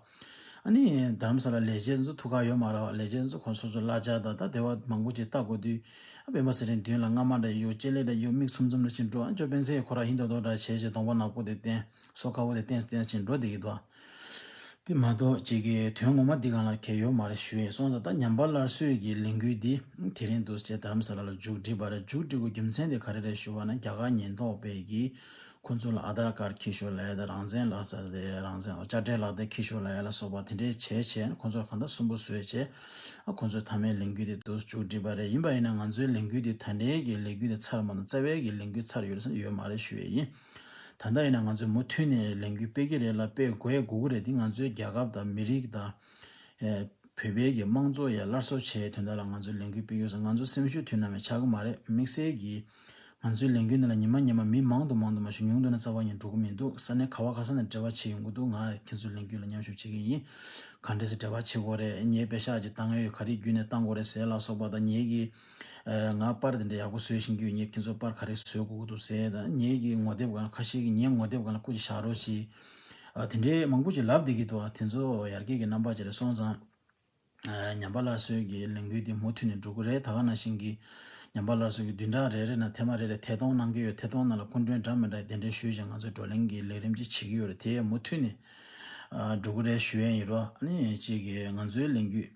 ཨ། ཨ་ནི་རྡ་རམ་ས་ལ་ལས་བྱེད་ཚོ་ཐུགས་ཁག་ཡོད་མ་རེད་བ། ལས་བྱེད་ཚོ་ཁོང་སོ་སོ་གླ་ཆ་དང་ད་དེ་བ་མང་པོ་ཅིག་ལྟ་དགོས་དུས། ཨ་སྤེན་པ་ཚེ་རིང་མདུན་ལ་རྔ་མ་འདྲ་གཡུག་ལྕེ་ལེ་འདྲ་གཡུག་མིག་ཚུམ་ཚུམ་འདྲ་ཅིག་འགྲོ། ཨ་ཅོ་སྤེན་ཚེ་ཁོ་རང་ཧིན་དོ་དོ་འདྲ་བྱས་བྱས་གདོང་པ་ནག་པོ་དེ་བསྟན། སོ་དཀར་པོ་དེ་བསྟན་བསྟན་ཅིག་འགྲོ་བསྡད་ཀྱི་འདུག་དེ་མ་གཏོགས་ཅིག་གི་དོན་ངོ་མ་འདི་སྒང་ལ་གལ་ཡོད་མ་རེད་ཞུ་ཡས། སོང་ཙང་ད་ཉམས་པ་སླར་གསོའི་གི་ལས་འགུལ་འདི་དེ་རིང་འདུག་ཅེས་རྡ་རམ་ས་ལ་ལ་མཇུག་སྒྲིལ་བ་རེད། མཇུག་སྒྲིལ་དགོས་རྒྱུ་མཚན་དེ་ག་རེ་རེད་ཞུ་བ་ན། རྒྱ་གར་ཉེན་རྟོག་པས་གི་ཁོ་ཚོ་ལ་ཨ་དྷར་ཀར་འཁྱེར་ཤོག་ལབ་ཡ་དང་། རང་བཙན་ལག་རྩལ་དེ་རང་བཙན་དཔྱ་ཁྲལ་ལག་རྩལ་འཁྱེར་ཤོག་ལབ་ཡ་ལ་སོགས་པ་དེ་འདྲས་བྱས་བྱས་ཁོ་ཚོར་གང་ལྟར་སུན་པོ་བཟོས་བྱས། ཨ་ཁོ་ཚོའི་མཐའ་མའི་ལས་འགུལ་དེ་འདུག་མཇུག་སྒྲིལ་བ་རེད། ཡིན་པ་ཡིན་ན་ང་ཚོའི་ལས་འགུལ་དེ་ད་ལྟའི་གི་ལས་འགུལ་དེ་ཚར་མ་གཏོགས་རྩ་བའི་གི་ལས་འགུལ་ཚར་ཡོད་རེད་ཟེར་ན་ཡོད་མ་རེད་ཞུ་ཡས་ཡིན། ད་ལྟ་ཡིན་ན་ང་ཚོས་མུ་མཐུད་ནས་ལས་འགུལ་སྤེལ་གྱི་རེད་ལ་སྤེལ་དགོས་དགོས་ཀྱི་རེད། དེ་ང་ཚོའི་རྒྱལ་ཁབ་དང་མི་རིགས་དང་། ཨེ། བོད་པའི་གི་དམངས་གཙོ་ཡ་སླར་གསོ་བྱེད་དོན་དག་ལ་ང་ཚོས་ལས་འགུལ་སྤེལ་ཡོད་ཟེར། ང་ཚོ་སེམས་ཤུགས་དུས་ནམ་ཡང་ཆག་གི་མ་རེད། དམིགས་བསལ་གྱིས་ང་ཚོའི་ལས་འགུལ་འདི་ལ་ཉི་མ་ཉི་མ་མི་མང་དུ་མང་དུ་མ་ཞིག་ཉུང་དུ་ན་རྩ་བ་ཉིད་འགྲོ་གི་མི་འདུག་ས་གནས་ག་བ་ག་ས་ནས་འབྲེལ་བ་བྱེད་ཡོང་གི་འདུག་ང་ཁྱེད་ཚོའི་ལས་འགུལ་ལ་མཉམ་ཞུགས་བྱེད་ཀྱི་ཡིན། ག་འདྲས་སེ་འབྲེལ་བ་བྱེད་དགོས་རེད། ངའི་པེ་ཤག་ཅིག་བཏང་ཡོད། ག་རེ་བརྒྱུད་ནས་བཏང་དགོས་རེད་ཟེར་ལ་སོགས་པ་དང་། ངེད་ཀྱིས་ང་པར་དེ་འདྲ་ཡག་པོ་བཟོས་ཤེས་ཀྱི་ཡོད། ངས་ཁྱེད་ཚོ་པར་ག་རེ་བཟོ་དགོས་ཀྱི་འདུག་ཟེར་དང་། ངེད་ཀྱི་ངོ་དེབ་སྒང་ལ་ཁ་ཤས་ཀྱིས་ངའི་ངོ་དེབ་སྒང་ལ་སྐུ་མཁྱེན་བཞག་རོགས་གྱིས། ཨ། དེ་འདྲའི་མང་པོ་ཅིག་ལབ་བསྡད་ཀྱི་འདུག་ཨ། དེ་ཚོ་ཡར་རྒྱས་ཀྱི་རྣམ་པ་ཅིག་རེད། སོང་ཙང་། ཨ། ཉམས་པ་སླར་གསོའི་གི་ལས་འགུལ་འདི་མུ་མཐུད་ནས་འགྲོ་གི་རེད། ད་ག་ནང་བཞིན་གྱི་ཉམས་པ་སླར་གསོ་གི་བདུན་ཕྲག་རེ་རེ་ནང་ཐེངས་མ་རེ་རེ་ཐད་གཏོང་གནང་གི་ཡོད། ཐད་གཏོང་ནང་ལ་སྐུ་མགྲོན་འདྲ་མི་འདྲ་གདན་འདྲེན་ཞུས་ཀྱང་ང་ཚོས་བགྲོ་གླེང་གི་ལས་རིམ་ཅིག་བྱེད་ཀྱི་ཡོད་རེད། དེ་མུ་མཐུད་ནས། ཨ། འགྲོ་གི་རེད་ཞུ་ཡས་ཡིན་རོ། ཨ་ནི་གཅིག་གི་ང་ཚོའི་ལས་འགུལ་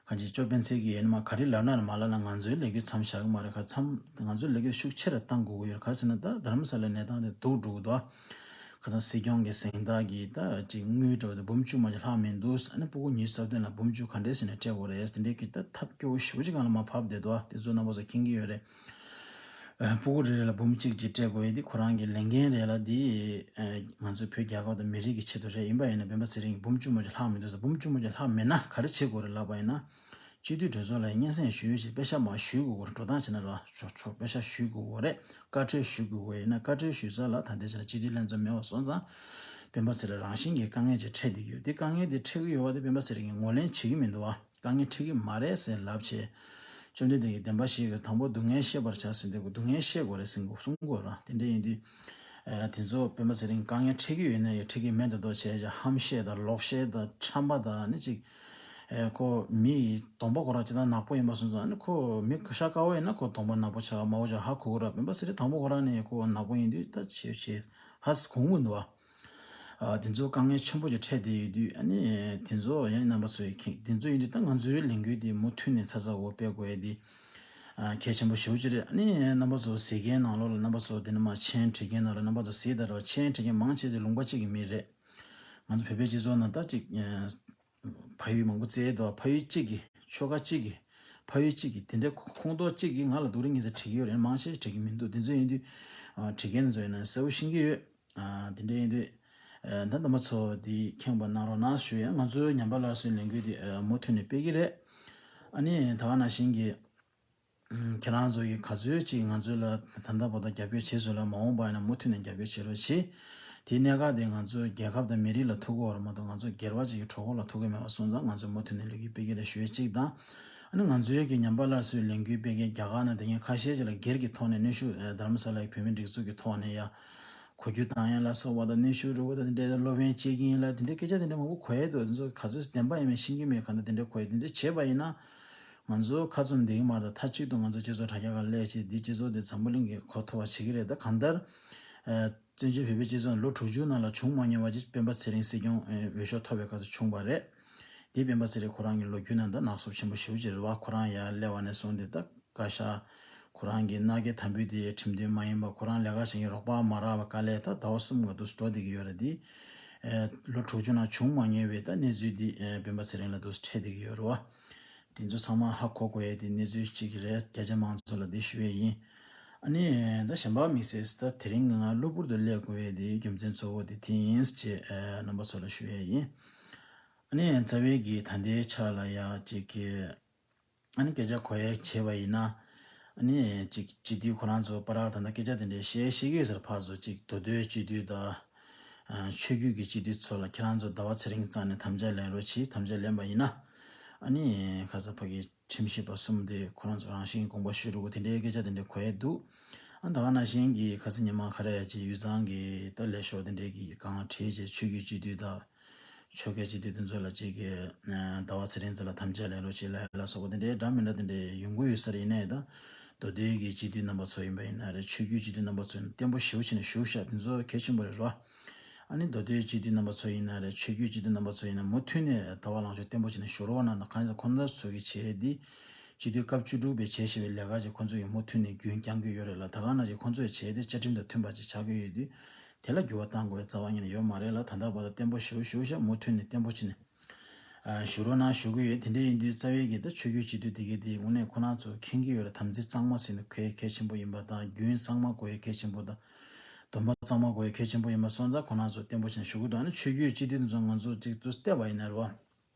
གང་ཅི་ཅོ་སྤེན་ཚེ་གི་ཡིན་མ་ག་རེ་ལབ་ན་ར་མ་ལབ་ན་ང་ཚོའི་ལས་འགུལ་མཚམས་བཞག་གི་མ་རེད། ཁ་མཚམས་ང་ཚོའི་ལས་འགུལ་ཤུགས་ཆེ་རུ་གཏང་དགོས་ཀྱི་ཡོད་རེད། ག་རེ་ཟེར་ན་ད་རྡ་རམ་ས་ལའི་གནས་སྟངས་དེ་སྡུག་འགྲོ་གི་འདུག་ཁ་སང་སྲིད་སྐྱོང་གི་གཟེངས་རྟགས་ཀྱི་ད་ཅིག་དངུལ་འགྲོ་དེ་འབུམ་བཅུ་མ་ཅིག་ལྷག་མི་འདུག་ཨ་ནི་སྤུ་གུ་ཉི་ཤུ་རྩ་བདུན་ལ་འབུམ་བཅུ་ག་འདྲས་ཟེར་ནས་སྤྲད་དགོས་རེད། དེ་འདྲའི་གི་ད་ཐབས་སྐྱོ་བོ་ཞེ་པོ་ཅིག་སྒང་ལ་མར་བབས་བསྡད་འདུག་དེ་ཚོ་རྣམ་པ་ཚོ་མཁྱེན་གྱི་ཡོད་རེད། ཨ། སྤུ་གུ་རེ་རེ་ལ་འབུམ་གཅིག་ཅིག་སྤྲད་དགོས་ཡས་འདི་ཁོ་རང་གི་ལས་འགན་རེད་ལ། འདི། ཨ། ང་ཚོའི་བོད་རྒྱལ་ཁབ་དང་མི་རིགས་ཀྱི་ཆེད་དུ་རེད། ཡིན་པ་ཡིན་ན་སྤེན་པ་ཚེ་རིང་འབུམ་བཅུ་མ་ཅིག་ལྷག་མི་འདུག་ཟེར། འབུམ་བཅུ་མ་ཅིག་ལྷག་མེད་ན་ག་རེ་བྱེད་དགོས་རེད་ལབ་པ་ཡིན་ན། སྤྱི་འཐུས་གྲོས་ཚོགས་ལ་སྙན་སེང་ཞུས་ཤིག་པེ་ཤག་མར་ཞུ་དགོས་རེད། འགྲོ་སྟངས་བྱས་ན་ར་ཆོག་ཆོག་པེ་ཤག་ཞུ་དགོས་རེད། བཀའ་འཁྲོལ་ཞུ་དགོས་རེད། ཡིན་ན་བཀའ་འཁྲོལ་ཞུ་ས་ལ་ད་ལྟའི་ཆར་སྤྱི་འཐུས་ལྷན་ཚོགས་མེད་པ་སོང་ཙང་སྤེན་པ་ཚེ་རིང་རང་བཞིན་གྱིས་དཀའ་ངལ་ཅིག་འཕྲད་བསྡད་ཀྱི་ཡོད། དེ་དཀའ་ངལ་དེ་འཕྲད་ཀྱི་ཡོད་པ་དེ་སྤེན་པ་ཚེ་རིང་གིས་ངོས་ལེན་བྱེད་ཀྱི་མི་འདུག་བ། དཀའ་ངལ་འཕྲད་ཀྱི་མ་རེད་ཟེར་ལབ་བྱས། བཅོམ་ལྡན་འདས་ཀྱི་བདེན་པ་བཞི་གི་དང་པོ་སྡུག་བསྔལ་ཤེས་པར་བྱ་ཟེར་དུས་སྡུག་བསྔལ་ཤེས་དགོས་རེད་ཟེར་གསུང་གི་ཡོད་ར། དེ་འདྲ་ཡིན་དུས། ཨ། དེ་ཚོ་སྤེན་པ་ཚེ་རིང་དཀའ་ངལ་འཕྲད་ཀྱི་ཡོད་ན་ཡང་འཕྲད་ཀྱི་མེད་མདོག་མདོག་བྱས་བྱས་ཧམ་བཤད་དང་ལོག་བཤད་དང་ཁྲམ་པ་དང་ནི་ཅིག་ཨ། ཁོ་མི་ཡི་གདོང་པ་ཁོ་རང་ཅི་ལྟར་ནག་པོ་ཡིན་པ་སོང་ཙང་ནི་ཁོ་མི་ཤ་དཀར་པོ་ཡིན་ན་ཁོ་གདོང་པ་ནག་པོ་ཆགས་དམར་པོ་ཆགས་ཧ་གོ་གི་ར། སྤེན་པ་ཚེ་རིང་དང་པོ་ཁོ་རང་ནས་ཁོ་ནག་པོ་ཡིན་དུས་ད་བྱས་བྱས་ཧ་གོ་གི་མི་འདུག་བ། ཨ། དེ་ཚོ་དཀའ་ངལ་ཆེན་པོ་ཅིག་འཕྲད་བསྡད་ཡོད་དུས། ཨ་ནི་དེ་ཚོ་ཡང་རྣམ་པ་ཚོས་མཁྱེན། དེ་ཚོ་ཡིན་དུས་ད་ང་ཚོའི་ལས་འགུལ་འདི་མུ་མཐུད་ནས་ཚ་ཚ་འོ་སྤེལ་དགོས་ཡས་འདི། ཨ། གལ་ཆེན་པོ་ཞེ་པོ་ཅིག་རེད། ཨ་ནི་རྣམ་པ་ཚོ་གཟིགས་མཁན་ནང་ལོགས་ལ་རྣམ་པ་ཚོ་དེ་ནས་མར་མཆན་བྲིས་མཁན་ནང་ལ་རྣམ་པ་ཚོ་གཟིགས་དང་ར། མཆན་བྲིས་མཁན་མང་ཆེ་ཚོ་ལུང་པ་གཅིག་གི་མི་རེད། ང་ཚོ་བོད་པའི་སྤྱི་ཚོགས་ནང་ད་ཅིག་ཕ་ཡུལ་མང་པོ་བཙལ་འདུག་ཕ་ཡུལ་གཅིག་གི་ཆོལ་ཁ་གཅིག་གི་ཕ་ཡུལ་གཅིག་གི་དེ་འདྲའི་ཁོངས་གཏོགས་གཅིག་གིས་ང་ལ་སྡུག་རུས་ངེས་ཟེར་བྲིས་ཀྱི་ཡོད་རེད། མང་ཆེ་བྲིས་ཀྱི་མི་འདུག་དེ་ཚོ་ཡིན་དུས། ཨ། བྲིས་མཁན་ཚོ་ཡིན་ན་གསལ་པོ་ཤེས་ཀྱི་ཡོད། ཨ། དེ་འདྲ་ཡིན་དུས། ཨ། ད་རྣམ་པ་ཚོ་འདི་མཁྱེན་པ་གནང་རོགས་གནང་ཞུ་ཡ། ང་ཚོའི་ཉམས་པ་སླར་གསོའི་ལས་འགུལ་འདི། ཨ། མུ་མཐུད་ནས་སྤེལ་གྱི་རེད། ཨ་ནི་ད་ག་ནང་བཞིན་གྱི། ཨ། ཁྱེད་རང་ཚོ་གིས་ག་ཚོད་ཅིག་ང་ཚོ་ལ་ད་ལྟ་བར་དུ་རྒྱབ་སྐྱོར་བྱས་ཚུལ་ལ་མ་འོངས་པ་ཡིན་ན་མུ་མཐུད་ནས་རྒྱབ་སྐྱོར་བྱེད་རོགས་བྱེད། དེའི་གནད་འགག་དེ་ང་ཚོའི་རྒྱལ་ཁབ་དང་མི་རིགས་ལ་ཐུག་གི་ཡོད་རེད་མ་གཏོགས་ང་ཚོ་སྒེར་པ་ཅིག་གི་གྲོགས་པོ་ལ་ཐུག་གི་མེད་པ་སོང་ཙང་ང་ཚོས་མུ་མཐུད་ནས་ལས་འགུལ་སྤེལ་གྱི་རེད་ཞུ་ཡ་གཅིག་དང་། ཨ་ནི་ང་ཚོའི་གི་ཉམས་པ་སླར་གསོའི་ལས་འགུལ་སྤེལ་མཁན་རྒྱ་གར་ནང་བསྡད་མཁན་ཁ་ཤས་ཅིག་ལ་སྒེར་གྱི་ཐོག་ནས་གནོན་ཤུགས། ཨ། རྡ་རམ་ས་ལའི་བོད་མི་སྒྲིག་འཛུགས་ཀྱི་ཐོག་ནས་ཡ་གོ་རྒྱུ་བཏང་ཡ་ལ་སོགས་པ་དང་། གནོན་ཤུགས་རུ་ཁག་དང་དེ་འདྲའི་སློབ་ཡོན་བཅད་ཀྱིན་ལ་དེ་འདྲའི་སྐད་ཆ་དེ་འདྲ་མང་པོ་གོ་ཡ་འདུག་དེ་ཚོ་ག་ཚོད་བདེན་པ་ཡིན་མིན་ཤེས་ཀྱི་མེད། གང་ལྟར་དེ་འདྲ་གོ་ཡ། དེ་འདྲ་བྱས་པ་ཡིན་ན། ང་ཚོ་ཁ་བཙུམ་བསྡད་ཀྱི་མ་རེད། མཐའ་གཅིག་ཏུ་ང་ཚོ་སྤྱི་ཚོགས་དྲ་རྒྱ་ཁག་སླེབས་བྱས་འདི་སྤྱི་ཚོགས་འདི་འཛམ་བུ་གླིང་གི་གོ་ཐུབ་པ་བྱེད་ཀྱི་རེད། ད་གང་ལྟར། ཨ། བཙན་བྱོལ་བོད་པའི་སྤྱི་ཚོགས་ལོ་དྲུག་ཅུ་ནང་ལ་བྱུང་མ་མྱོང་བ་ཅིག་སྤེན་པ་ཚེ་རིང་སྲིད་སྐྱོང་འོས་ཤོག་ཐོབ་པའི་སྐབས་སུ་བྱུང་བ་རེད། འདི་སྤེན་པ་ཚེ་རིང་ཁོ་རང་གི་ལོ་རྒྱུས་ནང་ད་ནག་བསུབ་ཆེན་པོ་ཞེ་པོ་ཅིག་རེད་བ། ཁོ་རང་ཡར་སླེབས་པ་ནས་བཟུང་སྟེ་ད་བཀའ་ཤག་ཁོ་རང་གི་མནའ་གན་དམ་འབུལ་དེ་ཁྲིམས་མཐུན་མ་ཡིན་པ། ཁོ་རང་ལས་ཀ་བྱེད་མཁན་རོགས་པ་མ་རག་པ་དཀའ་ལས་ད་ཟླ་བ་གསུམ་ག་འདུག་འགྲོ་བསྡད་ཀྱི་ཡོད་རེད། འདི། ཨ། ལོ་དྲུག་ཅུ་ནང་བྱུང་མ་མྱོང་བའི་ད་གནས་ཚུལ་འདི། ཨ། སྤེན་པ་ཚེ་རིང་ལ་འདུག་འཕྲད་བསྡད་ཀྱི་ཡོད་རེད་བ། དེ་ཚོ་ཚང་མ་ཧ་གོ་དགོས་ཡ་དེ་གནས་ཚུལ་གཅིག་རེད། སྐད་ཆ་མང་ཚོ་ལ་འདི་ཞུ་ཡས་ཡིན། ཨ་ནི་ད་གཞན་པ་དམིགས་བསལ་ད་དེ་རིང་ང་གློ་བུར་དུ་སླེབས་དགོས་ཡ་དེ་རྒྱུ་མཚན་གཙོ་བོ་དེ་དེ་ཡིན་ཅེས། ཨ། རྣམ་པ་ཚོ་ལ་ཞུ་ཡས་ཡིན། ཨ་ནི་རྩ་བའི་གི་ད་ལྟའི་ཆ་ལ་ཡ་ཅིག་གི། ཨ་ནི་སྐད་ཆ་གོ་ཡ་བྱས་པ་ཡིན་ན། ཨ་ནི་ཅིག་སྤྱི་འཐུས་ཁོ་རང་ཚོ་པར་ད་ལྟ་སྐད་ཆ་དེ་འདྲ་བཤད་ཤེས་ཀྱི་ཡོད་ཟེར། ཕར་ཚུར་ཅིག་མདོ་སྟོད་སྤྱི་འཐུས་དང་། ཨ། ཆོས་བརྒྱུད་ཀྱི་སྤྱི་འཐུས་ཚོ་ལ་ཁྱེད་རང་ཚོ་ཟླ་བ་ཚེ་རིང་གི་རྩ་ནས་དམ་བཅའ་ལེན་རོགས་གྱིས། དམ་བཅའ་ལེན་པ་ཡིན་ན། ཨ་ནི་ཁ་ས་ཕ་གི་ཁྲིམས་ཞིབ་པ་གསུམ་དེ་ཁོ་རང་ཚོ་རང་བཞིན་དགོངས་པ་ཞུ་རོགས་དེ་འདྲའི་སྐད་ཆ་དེ་འདྲ་གོ་ཡ་འདུག་ཨ། ད་ག་ནང་བཞིན་གྱི་ཁ་ས་ཉི་མ་ཁ་ར་ཡ་ཅིག་དབུས་གཙང་གི་ད་ལས་ཤོག་དེ་འདྲའི་གི་སྒང་ལ་ཁྲིད་བྱས་ཆོས་བརྒྱུད་སྤྱི་འཐུས་དང་ ཆོས་སྐད་སྤྱི་འཐུས་དེ་ཚོ་ལ་གཅིག་གི་ཟླ་བ་ཚེ་རིང་ཚོ་ལ་དམ་བཅའ་ལེན་རོགས་བྱེད་ལ་ལ་སོགས་པ་དེ་འདྲའི་འདྲ་མི་འདྲ་དེ་འདྲའི་ཡོང་གི་ཡོད་ས་རེད། ཡིན་ནའི་ད་མདོ་སྟོད་ཀྱི་སྤྱི་འཐུས་རྣམ་པ་ཚོ་ཡིན་པ་ཡིན་ན་རེད། ཆོས་བརྒྱུད་སྤྱི་འཐུས་རྣམ་པ་ཚོ་ཡིན་ན་བརྟན་པོ་ཞེ་པོ་བྱས་ནས་བཞུགས་ཤག་དེ་ཚོ་གལ་ཆེན་པོ་རེད་རོ། ཨ་ནི་མདོ་སྟོད་སྤྱི་འཐུས་རྣམ་པ་ཚོ་ཡིན་ན་རེད། ཆོས་བརྒྱུད་སྤྱི་འཐུས་རྣམ་པ་ཚོ་ཡིན་ན་མུ་མཐུད་ནས་ད་བ་ལང་ཤོར་བརྟན་པོ་བྱས་ནས་བཞུགས་རོགས་གནང་དང་། གང་ཡིན་ཟེར་ཁོང་རྣམ་ཚོ་གི་བྱས་དེ་སྤྱི་འཐུས་སྐབས་བཅུ་དྲུག་པའི་བྱས་བཞིན་པའི་ལས་ཀ་ཅིག་ཁོང་ཚོ་ཡིས་མུ་མཐུད་ནས་རྒྱུན་བསྐྱང་གི་ཡོད་རེད་ལ། ད་ག་ནང་བཞིན་ཁོང་ཚོས་བྱས་དེ་བཅའ་ཁྲིམས་དང་མཐུན་པ་ཅིག་ཆགས་ཀྱི་ཡོད་དུས། དེ་ལ་འགྱུར་བ་གཏང་དགོས་པའི་རྩ་བ་ཉིད་ནས་ཡོད་མ་རེད་ལ། ད་ལྟ་བར་དུ་བརྟན་པོ་ཞེ་པོ་ཞེ་པོ་ཞིག་མུ་མཐུད་ནས་བརྟན་པོ་བྱས་ནས་ཨ་བཞུགས་རོགས་གནང་ཞུ་གི་ཡོད། དེ་འདྲ་ཡིན་དུས་རྩ་བའི་གི་ད་ཆོས་བརྒྱུད་སྤྱི་འཐུས་དེ་གའི་དེ་དངོས་གནས་ཁོ་རང་ཚོ་མཁྱེན་གྱི་ཡོད་རེད། དམ་ཚིག་གཙང་མ་ཟེར་ནས་གལ་གལ་ཆེན་པོ་ཡིན་པ་དང་། རྒྱུན་གཙང་མ་དགོས་ཡ་གལ་ཆེན་པོ་དང་། སྡོམ་པ་གཙང་མ་དགོས་ཡ་གལ་ཆེན་པོ་ཡིན་པ་སོང་ཙང་ཁོ་རང་ཚོ་བརྟན་པོ་བྱས་ནས་བཞུགས་གི་འདུག་ཨ་ནི་ཆོས་བརྒྱུད་སྤྱི་འཐུས་དེ་ཚོ་ང་ཚོ་གཅིག་ཏུ་བལྟས་པ་ཡིན་ན་རེད་བ།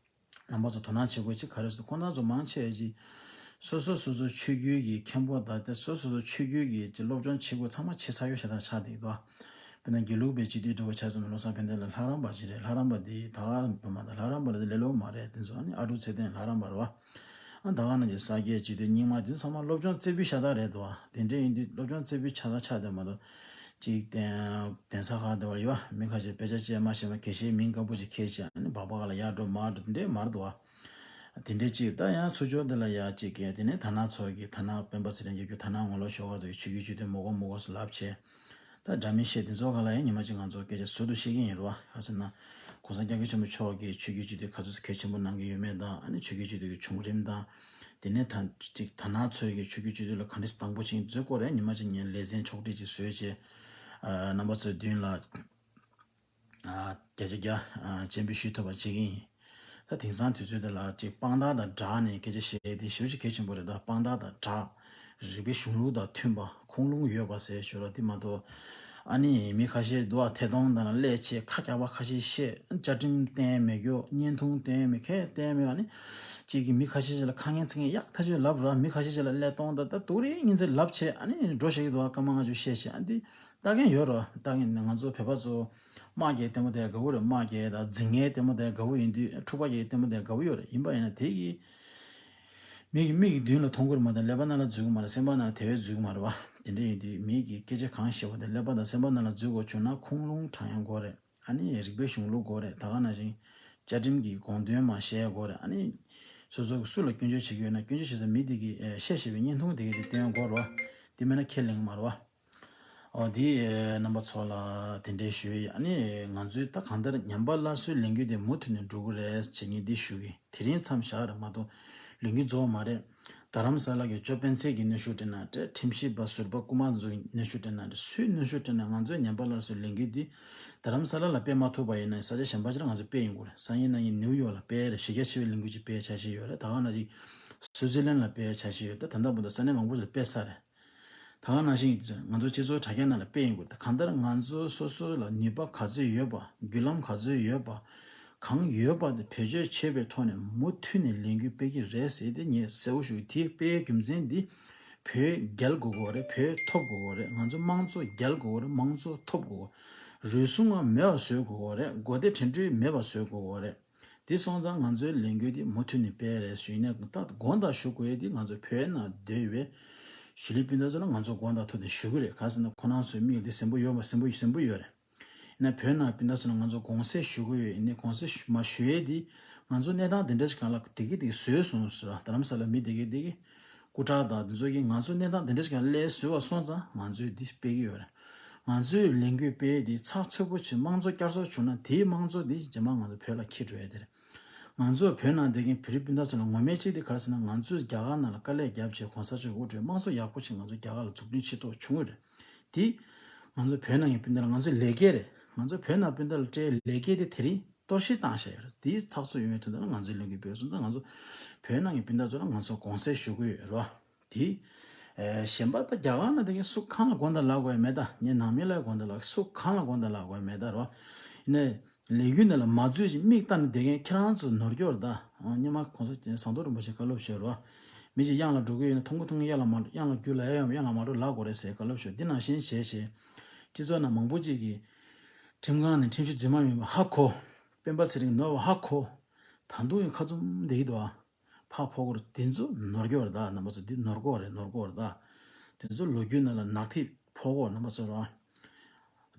རྣམ་པ་ཚོ་དོ་སྣང་བྱེད་དགོས་ཅིག་ག་རེ་ཟེར། ཁོང་རྣམ་ཚོ་མང་ཆེ་ཅིག་སོ་སོ་སོ་སོ་ཆོས་བརྒྱུད་ཀྱི་མཁན་པོ་དང་། དེ་སོ་སོ་སོ་ཆོས་བརྒྱུད་ཀྱི་ཅིག་སློབ་སྦྱོང་བྱེད་དགོས་ཚང་མ་བྱེད་ཚར་ཡོད་ཤ་སྟག་ཆགས་བསྡད་འདུག་དཔེར་ན་དགེ་ལུགས་པའི་སྤྱི་འཐུས་འདྲ་བོ་ཆ་མཚོན་ན་བློ་བཟང་ཕན་བདེ་ལགས་ལྷ་རམས་པ་ཅིག་རེད། ལྷ་རམས་པ་འདི་ད་ག་བོད་མ་ད་ལྷ་རམས་པ་ལ་དེ་ལས་སླ་པོ་མ་རེད། དེ་ཚོ་ཨ་ནི་ཨ་འབྲུག་ཚེ་བརྟན་ལྷ་རམས་པ་རེད་བ། ཨ་ད་ག་ནང་བཞིན་ས་སྐྱའི་སྤྱི་འཐུས་རྙིང་མ་དེ་ཚང་མ་སློབ་སྦྱོང་རྩེ་ཕུད་ཤ་སྟག་རེད་འདུག་དེ་འདྲ་ཡིན་དུས་སློབ་སྦྱོང་རྩེ་ཕུད་ཤ་སྟག་ཆགས་བསྡད་མ་གཏོགས། གཅིག་གདན་གདན་ས་ཁག་དེ་བར་ཡོད་པ་མི་ཁ་ཤས་དཔེ་ཆ་བཅས་མ་ཤེས་པ་དགེ་བཤེས་མིང་དཀར་པོ་ཅིག་ཁྱེར་བྱས་ཨ་ནི་སྦག་སྦག་ལ་ཡར་འགྲོ་མར་འགྲོ་དེ་འདྲས་མར་འདུག་བ། དེ་འདྲས་གཅིག་ད་ཡང་ཚུར་ཕྱོགས་འདི་ལ་ཡ་གཅིག་གིས་དེ་ནས་ཐ་ན་ཚོ་གི་ཐ་ན་སྤེན་པ་ཚེ་རིང་གི་རྒྱུད་ཐ་ན་ངོ་ལོག་ཤོག་ཁ་ཚོ་གི་ཆོས་བརྒྱུད་སྤྱི་འཐུས་མི་དགོས་མི་དགོས་སུ་ལབ་བྱས། ད་འདྲ་མིན་བཤད་དེ་ཚོ་ག་ལ་ཡང་ཉི་མ་གཅིག་ང་ཚོ་སྐད་ཆ་ཟུར་དུ་བཤད་ཀྱི་ཡིན་རེད་བ། ག་ཟེར་ན། གོང་ས་སྐྱབས་མགོན་ཆེན་པོ་མཆོག་གིས་ཆོས་བརྒྱུད་སྤྱི་འཐུས་ག་ཚོད་གལ་ཆེན་པོ་གནང་གི་ཡོད་མེད་དང་། ཨ་ནི་ཆོས་བརྒྱུད་སྤྱི་འཐུས་ཀྱི་བྱུང་རིམ་དང་། དེ་ནས་ད་ཅིག་ད་ནང་ཚོས་ཀྱི་ཆོས་བརྒྱུད་སྤྱི་འཐུས་ལ་ག་འདྲས་དང་པོ་ཕྱིན་མཛད་དགོས་རེད། ཉི་མ་གཅིག་ངས་ལེ་ཚན་ཕྱོགས་སྒྲིག་ཅིག་བཟོས་བྱས། ཨ་རྣམ་པ་ཚོའི་མདུན་ལ་ཨ་བརྒྱ་ཆ་བརྒྱ་ཨ་སྤྱན་འབུལ་ཞུ་ཐུབ་པ་བྱེད་ཀྱི་ཡིན། ད་དེང་སང་དུས་ཚོད་འདི་ལ་ཅིག་དཔང་རྟགས་དང་སྦྲགས་ནས་སྐད་ཆ་བཤད་དེ་ཞེ་པོ་ཅིག་གལ་ཆེན་པོ་རེད། ད་དཔང་རྟགས་དང་སྦྲགས། རིགས་པའི་གཞུང་ལུགས་དང་མཐུན་པ། ཁུངས་ལུང་ཡོད་པ་ཟེར་ཞོར་ལ་དེ་མ་གཏོགས། ཨ་ནི་མི་ཁ་ཤས་འདུག་ཨ། ཐད་གཏོང་དང་སླེབས་བྱས་ཁ་རྒྱག་པ་ཁ་ཤས་བཤད། བཅའ་ཁྲིམས་བསྟན་མེད་རྒྱུ། བརྙན་ཐུང་བསྟན་མེད། ཁས་བསྟན་མེད། ཨ་ནི་གཅིག་གིས་མི་ཁ་ཤས་ཤིག་ལ་ཁ་ངན་ཚིག་ངན་ཡག་ཐག་ཆོད་ལབ་ར། མི་ཁ་ཤས་ཤིག་ལ་སླད་གཏོང་དང་ད་དུག་རིགས་ཉིན་མཚན་ལབ་བྱས་ཨ་ནི་འགྲོ་བཞག་གི་འདུག་ཨ། སྐར་མ་ལྔ་བཅུ་བཤད་བྱས་ཨ་འདི་ལྟ་མཁན་ཡོད་ར། ལྟ་མཁན་ང་ཚོ་བོད་པ་ཚོ་དམག་རྒྱག་ལྟད་མོ་བལྟ་དགའ་པོ་རེད། དམག་རྒྱག་དང་འཛིང་ངན་ལྟད་མོ་བལྟ་དགའ་པོ་ཡིན་དུས། འཁྲུག་པ་རྒྱག་ལྟད་མོ་བལྟ་དགའ་པོ་ཡོད་རེད། ཡིན་པ་ཡིན་ན་དེ་གི་མི་གི་མིག་གི་མདུན་ལ་མཐོང་གི་རེད་མ་གཏོགས་ཀླད་པ་ནང་ལ་འཛུལ་གི་མ་རེད། སེམས་པ་ནང་ལ་དེ་བས་འཛུལ་གི་མ་རེད་བ། དེ་འདྲ་ཡིན་དུས་མི་གི་སྐད་ཆ་གང་བཤད་པ་དེ་ཀླད་པ་དང་སེམས་པ་ནང་ལ་འཛུལ་དགོས་བྱུང་ན་ཁུངས་ལུང་དྲང་ཡག་དགོས་རེད། ཨ་ནི་རིགས་པའི་གཞུང་ལུགས་དགོས་རེད། ད་ག་ནང་བཞིན་བཅའ་ཁྲིམས་ཀྱི་དགོངས་དོན་མ་བཤད་དགོས་རེད། ཨ་ནི་སོ་སོ་གི་སུ་ལ་སྐྱོན་བརྗོད་བྱེད་ཀྱི་ཡོད་ན་སྐྱོན་བརྗོད་བྱེད་ས་མི་དེ་གི་ཨེ་བཤད་བཤད་པའི་བརྙན་ཐུང་དེ་གི་དེ་སྟོན་དགོས་རེད་བ། དེ་མེད་ན་ཁས་ལེན་གི་མ་རེད་བ། ཨོ་དེ་རྣམ་པ་ཚོ་ལ་དེ་འདྲའི་ཞུ་ཡི། ཨ་ནི་ང་ཚོའི་ད་གང་ལྟར་ཉམས་པ་སླར་གསོའི་ལས་འགུལ་དེ་མུ་མཐུད་ནས་འགྲོ་གི་རེད་ཅེས་ངས་འདི་ཞུ་གི། དེ་རིང་མཚམས་བཞག་རེད་མ་གཏོགས་ལས་འགུལ་རྫོགས་མ་རེད། རྡ་རམ་ས་ལ་གི་ཅོ་སྤེན་ཚེ་གི་གནོན་ཤུགས་སྤྲད་ན་འདྲ། ཁྲིམས་ཞིབ་པ་ཟུར་པ་རྐུ་མ་ཚོའི་གནོན་ཤུགས་སྤྲད་ན་འདྲ། སུའི་གནོན་ཤུགས་སྤྲད་ན་ང་ཚོའི་ཉམས་པ་སླར་གསོའི་ལས་འགུལ་འདི་རྡ་རམ་ས་ལ་ལ་སྤེལ་མ་ཐུབ་པ་ཡིན་ན་ས་ཆ་གཞན་པ་ཅིག་ལ་ང་ཚོས་སྤེལ་ཡོང་གི་རེད། སང་ཉིན་གནངས་ཉིན་ནིའུ་ཡོག་ལ་སྤེལ་རེད། གཞི་རྒྱ་ཆེ་བའི་ལས་འགུལ་ཅིག་སྤེལ་འཆར་གཞི་ཡོད་རེད། ད་ག་ནང་བཞིན་སུའུ་ཙི་ལན་ལ་སྤེལ་འཆར་གཞི་ཡོད། ད་ད་ལྟ་བར་དུ་ས་གནས་མང་པོ་ཞིག་ལ་སྤེལ་ཚར་རེད། ད་ག་ནང་བཞིན་ང་ཚོ་སྤྱི་ཚོགས་དྲ་རྒྱ་ནང་ལ་སྤེལ་ཡོང་གི་རེད། ད་གང་ལྟར་ང་ཚོ་སོ་སོ་ལ་ནུས་པ་ག་ཚོད་ཡོད་པ། བརྒྱུད་ལམ་ག་ཚོད་ཡོད་པ། གང་ཡོད་པ་དེ་བེད་སྤྱོད་བྱེད་པའི་ཐོག་ནས་མུ་མཐུད་ནས་ལས་འགུལ་སྤེལ་གྱི་རེད་ཟེར་དེ་ངས་གསལ་པོ་ཞུ་གི། དེ་སྤེལ་རྒྱུ་མཚན་འདི་བོད་རྒྱལ་དགོས་ཀྱི་རེད། བོད་ཐོབ་དགོས་ཀྱི་རེད། ང་ཚོ་དམངས་གཙོ་རྒྱལ་དགོས་ཀྱི་རེད། དམངས་གཙོ་ཐོབ་དགོས་ཀྱི་རེད། རུལ་སུངས་མེད་པ་བཟོ་དགོས་ཀྱི་རེད། མགོ་བདེ་དྲན་འཕྲུལ་མེད་པ་བཟོ་དགོས་ཀྱི་རེད། དེ་སོང་ཙང་ང་ཚོའི་ལས་འགུལ་འདི་མུ་མཐུད་ནས་སྤེལ་རེད་ཞུས་ནས། ད་དགོངས་དག་ཞུ་དགོས་ཡས་འདི་ང་ཚོ་བོད་ནང་སྡོད་པའི་གཞིས་ལུས་སྤུན་ཟླ་ཚོ་ལ་ང་ཚོ་དགོངས་དག་ཐུགས་ནས་ཞུ་གི་རེད། ག་ཟེར་ན་ཁོ་རང་ཚོའི་མིག་འདི་གཟན་པོ་ཡོད་མ་གཟན་པོ་གཟན་པོ་ཡོད་རེད། ཡིན་ན་བོད་ནང་སྤུན་ཟླ་ཚོ་ལ་ང་ཚོ་དགོངས་སེལ་ཞུ་གི་ཡོད། ཡིན་ནའི་དགོངས་སེལ་ཞུ་མ་ཞུ་ཡས་འདི་ང་ཚོ་གནས་སྟངས་འདི་འདྲ་ཞིག་སྒང་ལ་བདེ་སྐྱིད་འདི་བཟོས་སོང་ཟེར་བ། རྡ་རམ་ས་ལ་མི་བདེ་སྐྱིད་འདི་གི་སྐུ་དྲག་དང་འདི་ཚོ་གིས་ང་ཚོ་གནས་སྟངས་འདི་འདྲ་ཞིག་སྒང་ལ་བཟོས་པ་སོང་ཙང་ང་ཚོས་འདི་སྤེལ་གི་ཡོད་རེད། ང་ཚོས་ལས་འགུལ་སྤེལ་ཡས་འདི་ཚགས་ཚུད་པོ་བྱས་དམངས་གཙོ་བསྐྱར་གསོ་བྱུང་ན་དེའི་དམངས་གཙོ་འདི་རྗེས་མ་ང་ཚོ་བོད་ལ་འཁྱེར་འགྲོ་ཡས་དེ་རེད། ང་ཚོ་བོད་ནང་བསྡད་མཁན་བོད་རིགས་སྤུན་ཟླ་ཚོ་ལ་ངོ་མ་གཅིག་དེ་ག་རེ་ཟེར་ན། ང་ཚོས་རྒྱ་གར་ནང་ལ་དཀའ་ལས་བརྒྱབ་བྱས་གོང་ས་མཆོག་དབུ་ཁྲིད་དམངས་གཙོ་ཡག་པོ་ཞིག་ང་ཚོ་རྒྱ་གར་ལ་འཛུགས་སྐྲུན་བྱེད་ཐུབ་བྱུང་ཡོད་རེད། དེ་ང་ཚོ་བོད་ནང་གི་སྤུན་ཟླ་ལ་ང་ཚོའི་ལས་ཀ་རེད། ང་ཚོ་བོད་ནང་སྤུན་ཟླ་ལ་སྤྲད་ལས་ཀ་དེ་དེ་རིང་གཏོར་བཤིག་བཏང་བཞག་ཡོད་རེད། དེ་ཚགས་ཚུད་ཡོང་བའི་དོན་དག་ལ་ང་ཚོའི་ལས་འགུལ་སྤེལ་སོང་ཙང་ང་ཚོ་བོད་ནང་གི་སྤུན་ཟླ་ཚོ་ལ་ང་ཚོ་དགོངས་སེལ་ཞུ་གི་ཡོད་རེད་བ། དེ། ཨེ་གཞན་པ་ད་རྒྱ་གར་ནང་དེ་གའི་སུ་གང་ལ་དགོངས་དག་ལབ་དགོས་ཡ་མེད་ད། ངས་ནང་མི་ལ་དགོངས་དག་ལབ། སུ་གང་ལ་དགོངས་དག་ལབ་དགོས་ཡ་མེད་ད་རོ། ཡིན་ནའི་ལས་འགུལ་འདི་ལ་མ་འཛུལ་ཞིག་མིག་ལྟ་ནས་བསྡད་མཁན་ཁྱེད་རང་ཚོ་ནོར་འཁྱོར་ད། ཨ་སྔོན་མ་གོང་ས་ཟམ་གདོང་རིན་པོ་ཆེ་བཀའ་སློབ་ཞུས་རོ། མི་གཅིག་གཡང་ལ་འགྲོ་གི་ཡོད་ན་ཐུང་གུ་ཐུང་གུ་གཡང་ལ་མ་གཡང་ལ་འགྲོ་ལབ་དགོས་རེད་ཟེར་བཀའ་སློབ་ཞུས། འདི་ནང་བཞིན་བྱས་བྱས། སྤྱི་ཚོགས་ནང་མང་པོ་ཅིག་གིས་ཁྲིམས་ཁང་ནས་ཁྲིམས་གཞི་རྫུན་མ་ཡིན་པ་ཧ་གོ། སྤེན་པ་ཚེ་རིང་ནོར་བ་ཧ་གོ། ད་དུང་ཡང་ཁ་བཙུམ་བསྡད་ཀྱི་འདུག་ཨ། ཕར་ཕོག་གི་རེད། དེ་ཚོ་ནོར་འཁྱོར་རེད་ད། རྣམ་པ་ཚོ་འདི་ནོར་འཁྱོར་རེད། ནོར་འཁྱོར་རེད་ད། དེ་ཚོ་ལོ་རྒྱུས་ནང་ལ་ནག་ཐིག་ཕོག་གོ། རྣམ་པ་ཚོ་རོ།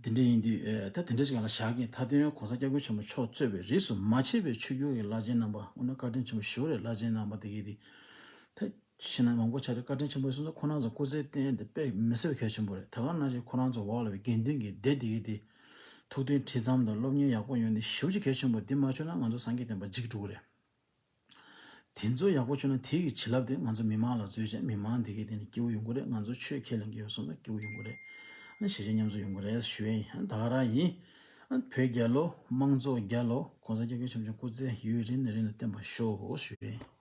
དེ་འདྲ་ཡིན་དུས་ཨེ་ད་དེ་འདྲ་ཞིག་ལ་བཞག་གིན། མཐའ་དོན་གོང་ས་སྐྱབས་མགོན་ཆེན་པོ་མཆོག་གཙོས་པའི་རིས་སུ་མ་ཆད་པའི་ཆོས་བརྒྱུད་ཀྱི་བླ་ཆེན་རྣམ་པ། དངོས་གནས་བཀའ་དྲིན་ཆེན་པོ་ཞེ་པོ་རེད། བླ་ཆེན་རྣམ་པ་དེ་གས་དེ་ད་ཕྱི་ནང་མང་པོ་ཆ་རེད། བཀའ་དྲིན་ཆེན་པོ་སོང་ཙང་ཁོ་རང་ཚོ་སྐུ་ཚེ་བརྟན་དེ་དཔེ་མི་སྲིད་པ་གལ་ཆེན་པོ་རེད། ད་ག་ནང་བཞིན་ཁོ་རང་ཚོ་འོག་ལ་བའི་དགེ་འདུན་གྱི་སྡེ་དེ་གས་དེ་ཐུགས་མཐུན་ཁྲིམས་གཙང་དང་སློབ་གཉེར་ཡག་པོ་ཡོང་དེ་ཞེ་པོ་ཅིག་གལ་ཆེན་པོ། དེ་མ་བྱུང་ན་ང་ཚོ་སངས་རྒྱས་བསྟན་པ་འཇིག་འགྲོ་གི་རེད། དེ་ཚོ་ཡག་པོ་བྱུང་ན་དེ་གི་བྱིན་རླབས་དེ་ང་ཚོ་མི་མང་ལ་འཛུལ་བྱས་མི་མང་དེ་གས་དེ་ནི་སྐྱིད་པོ་ཡོང་གི་རེད། ང་ཚོ་ཆོས་ཁས་ལེན་གྱི་ཡོད་སོང་ན་སྐྱིད་པོ་ཡོང་གི་རེད། ཨ་ནི་གཞིས་བྱེས་མཉམ་འཛོམས་ཡོང་གི་རེད་ཞུ་ཡས་ཡིན། ཨ་ནི་ད་ག་རང་ཡིན། ཨ་ནི་བོད་རྒྱལ་ལོ། དམངས་གཙོ་རྒྱལ་ལོ། གོང་ས་སྐྱབས་མགོན་ཆེན་པོ་མཆོག་སྐུ་ཚེ་ཡུན་རིང་ནས་རིང་ནས་བརྟན་པར་ཤོག་ཞུ་ཡས་ཡིན།